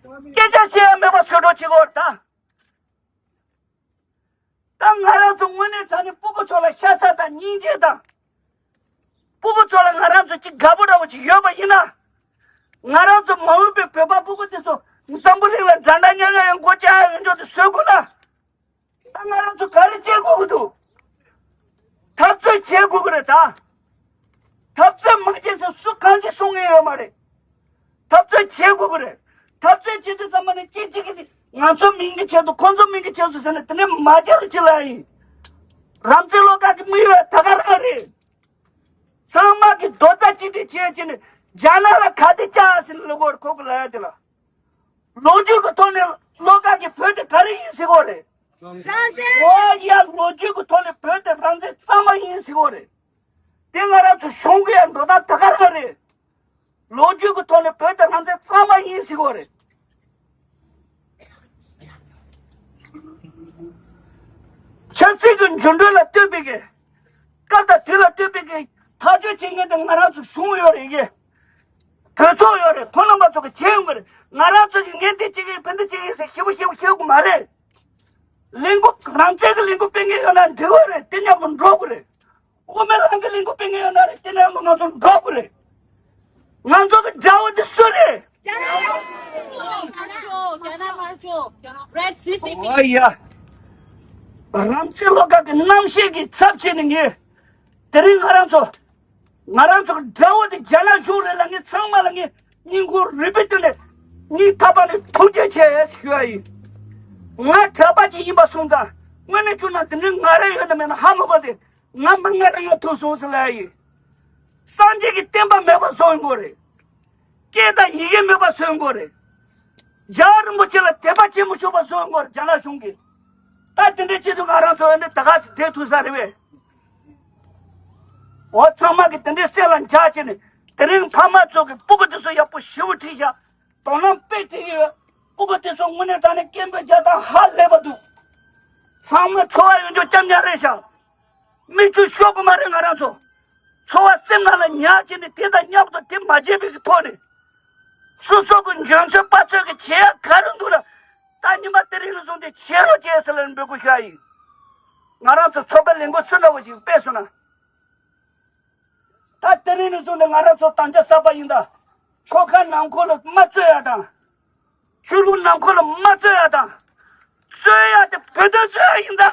སྐད་ཆ་བཤད་ཡ་མེད་པ་བཟོས་འགྲོ་བྱེད་ཀྱི་ཡོད་རེད་ད། ད་ང་རང་ཚོ་དངོས་གནས་དྲང་གནས་སྤུ་གུ་ཚོ་ལ་ཤ་ཚ་དང་སྙིང་རྗེ་དང་། སྤུ་གུ་ཚོ་ལ་ང་རང་ཚོ་གཅིག་དགའ་པོ་འདྲ་བོ་ཅིག་ཡོད་པ་ཡིན་ན། ང་རང་ཚོ་མ་འོངས་པའི་བོད་པ་སྤུ་གུ་དེ་ཚོ་འཛམ་བུ་གླིང་ལ་འདྲ་འདྲ་མཉམ་མཉམ་ཡང་སྒོ་བཅག་ཡོང་ཆོག་དེ་བཟོ་དགོས་ན། ད་ང་རང་ཚོ་ག་རེ་བྱེད་དགོས་ཀྱི་འདུག་འཐབ་རྩོད་བྱེད་དགོས་ཀྱི་རེད་ད། འཐབ་རྩོད་མ་བྱས་ཟེར་སུ་གང་ཅི་གསུང་ངེས་ཡོད་མ་རེད། འཐབ་རྩོད་བྱེད་དགོས་ཀྱི་རེད། འཐབ་རྩོད་བྱེད་དུས་ཙམ་པ་ནས་གཅིག་གཅིག་གིས་ང་ཚོ་མིང་གི་ཆེད་དུ་ཁོ་ཚོ་མིང་གི་ཆེད་དུ་ཟེར་ནས་དེ་འདྲ་མ་བྱེད་རོགས་བྱེད་ལབ་ཡིན། རང་བཙན་བློ་དགའ་གི་དམིགས་ཡུལ་ད་ག་རང་རེད། ཚང་མ་གིས་རྡོག་རྩ་གཅིག་སྒྲིལ་བྱས་བྱས་ནས་རྒྱ་ནག་ལ་ཁ་གཏད་བཅག་ཟེར་ནས་ལབ་དགོས་རེད། ཁོ་གི་ལབ་ཡ་དེ་ལ། ལོ་རྒྱུས་ཀྱི་ཐོག་ནས་བློ་དགའ་གིས་བོད་དེ་ག་རེ་ཡིན་ཟེར་གོ་རེད། རང་བཙན། འོ་ཡ། ལོ་རྒྱུས་ཀྱི་ཐོག་ནས་བོད་དེ་རང་བཙན་གཙང་མ་ཡིན་ཟེར་གོ་རེད། དེ་ང་རང་ཚོ་གཞུང་གི་ཡང་འགྲོ་སྟངས་ད་ག་རང་རེད། ལོ་རྒྱུས་ཀྱི་ཐོག་ནས་བོད་དེ་རང་བཙན་གཙང་མ་ཡིན་ཟེར་གོ་རེད། ཆབ་སྲིད་ཀྱི་འགྱུར་འགྲོས་ལ་ལྟོས་པའི་གི། སྐབས་དང་དུས་ལ་ལྟོས་པའི་གི་ཐག་གཅོད་བྱེད་མཁན་དེ་ང་རང་ཚོ་གཞུང་ཡོད་རེད་གི། གྲོས་ཚོགས་ཡོད་རེད། ཁོང་རྣམ་པ་ཚོ་གིས་བྱེད་ཡོང་གི་རེད། ང་རང་ཚོ་གིས་ངས་འདི་བྱེད་ཀྱི་ཡིན། ཕན་འདི་བྱེད་ཀྱི་ཡིན་ཟེར་ཞེ་པོ་ཞེ་པོ་བཤད་དགོས་མ་རེད། ལས་འགུལ་རང་བཙན་གྱི་ལས་འགུལ་སྤེལ་མཁན་ཡོད་ན་འགྲིག་གི་རེད། དེ་མཉམ་དུ་འགྲོ་དགོས་རེད། དབུ་མའི་ལམ་གྱི་ལས་འགུལ་སྤེལ་མཁན་ཡོད་ན་རེད། དེ་མཉམ་དུ་ང་ཚོ་འགྲོ་དགོས་རེད། ང་ཚོ་གི་དགྲ་བོ་འདི་སུ་རེད། རྒྱ་ནག་དམར་ཤོག་རྒྱ་ནག་དམར་ཤོག Red C C P། ཨ་ཡ། རང་བཙན་བློ་དགའ་གི་རྣམ་ཤེས་ཀྱི་ཚབ་བྱས་ནས་ངས་དེ་རིང་ང་རང་ཚོ། ང་རང་ཚོ་གི་དགྲ་བོ་དེ་རྒྱ་ནག་གཞུང་རེད་ལབ། ངས་ཚང་མ་ལ་ངས་སྙིང་ཁོང་རུས་པའི་གཏིང་ནས་སྙིང་ཐག་པ་ནས་ཐུགས་རྗེ་ཆེ་ཞུ་བ་ཡིན། ང་གྲྭ་པ་ཅིག་ཡིན་པ་སོང་ཙང་དངོས་གནས་བྱུང་ན་དེ་འདྲའི་ང་རང་ཡོད་ན་མེད་ན་ཧ་མ་གོ་སྟེ། ང་མ་ང་རང་ང་ཐུག་སོང་ཟེར་ལབ་ཡིན། སངས་རྒྱས་ཀྱི་བསྟན་པ་མེད་པ་བཟོ་ཡོང་གི་རེད། སྐད་དང་ཡི་གེ་མེད་པ་བཟོ་ཡོང་གི་རེད། རྒྱལ་བ་རིན་པོ་ཆེ་ལ་དད་པ་ཆེན་པོ་ཞུགས་པ་བཟོ་ཡོང་གི་རེད། རྒྱ་ནག་གཞུང་གིས། ད་དེ་འདྲའི་ཆེད་དུ་ང་རང་ཚོ་འདི་ད་ག་སེ་བསྡད་ཐུབ་ས་རེད་པས། འོ། ཚང་མ་གིས་དེ་འདྲའི་སེམས་ལ་འཇགས་བྱས་ནས་དེ་རིང་ཕ་མ་ཚོ་གི་སྤུ་གུ་དེ་ཚོ་ཡག་པོ་ཞེ་པོ་ཁྲིད་ཤག་དོ་སྣང་དཔེ་ཁྲིད་ཀྱི་ཡོད། སྤུ་གུ་དེ་ཚོ་དངོས་གནས་དྲང་གནས་སྐད་འབོད་རྒྱག་སྟངས་ཧ་ལས་པ་འདུག་ཚང་མ་འཚོ་བ་ཡོད་རྒྱུ་རྐྱང་རྐྱང་རེད་ཤག་མིག་ཆུ་ཤོར་གི་མ་རེད། ང་རང་ཚོ་འཚོ་བ་སེམས་ནང་ལ་ཉར་བྱས་ནས་དེ་དང་མཉམ་དུ་དེ་མ་བརྗེད་པའི་གི་ཐོག་ནས། སོ་སོ་གི་འཇོན་ཚོད་དཔའ་ཚོད་ཀྱི་བྱེད་ཡ་ག་རེ་འདུག་ལ། ད་ཉི་མ་དེ་རིང་ནས་བཟུང་སྟེ་བྱེད་རོགས་བྱེད་ཟེར་ལ་འབོད་སྐུལ་ཞུ་ཡ་ཡིན། ང་རང་ཚོ་ཚོགས་པའི་ལས་འགུལ་སུ་འདྲ་བོ་ཞིག་སྤེལ་སོང་ན། ད་དེ་རིང་ནས་བཟུང་སྟེ་ང་རང་ཚོ་དམ་བཅའ་གསར་པ་ཡིན་ད། ཆོལ་ཁ་ནང་ཁུལ་ལ་མ་རྩོད་ཡ་དང་། ཆོས་ལུགས་ནང་ཁུལ་ལ་མ་རྩོད་ཡ་དང་། རྩོད་ཡ་དེ་བོད་དོན་རྩོད་ཡ་ཡིན་ད།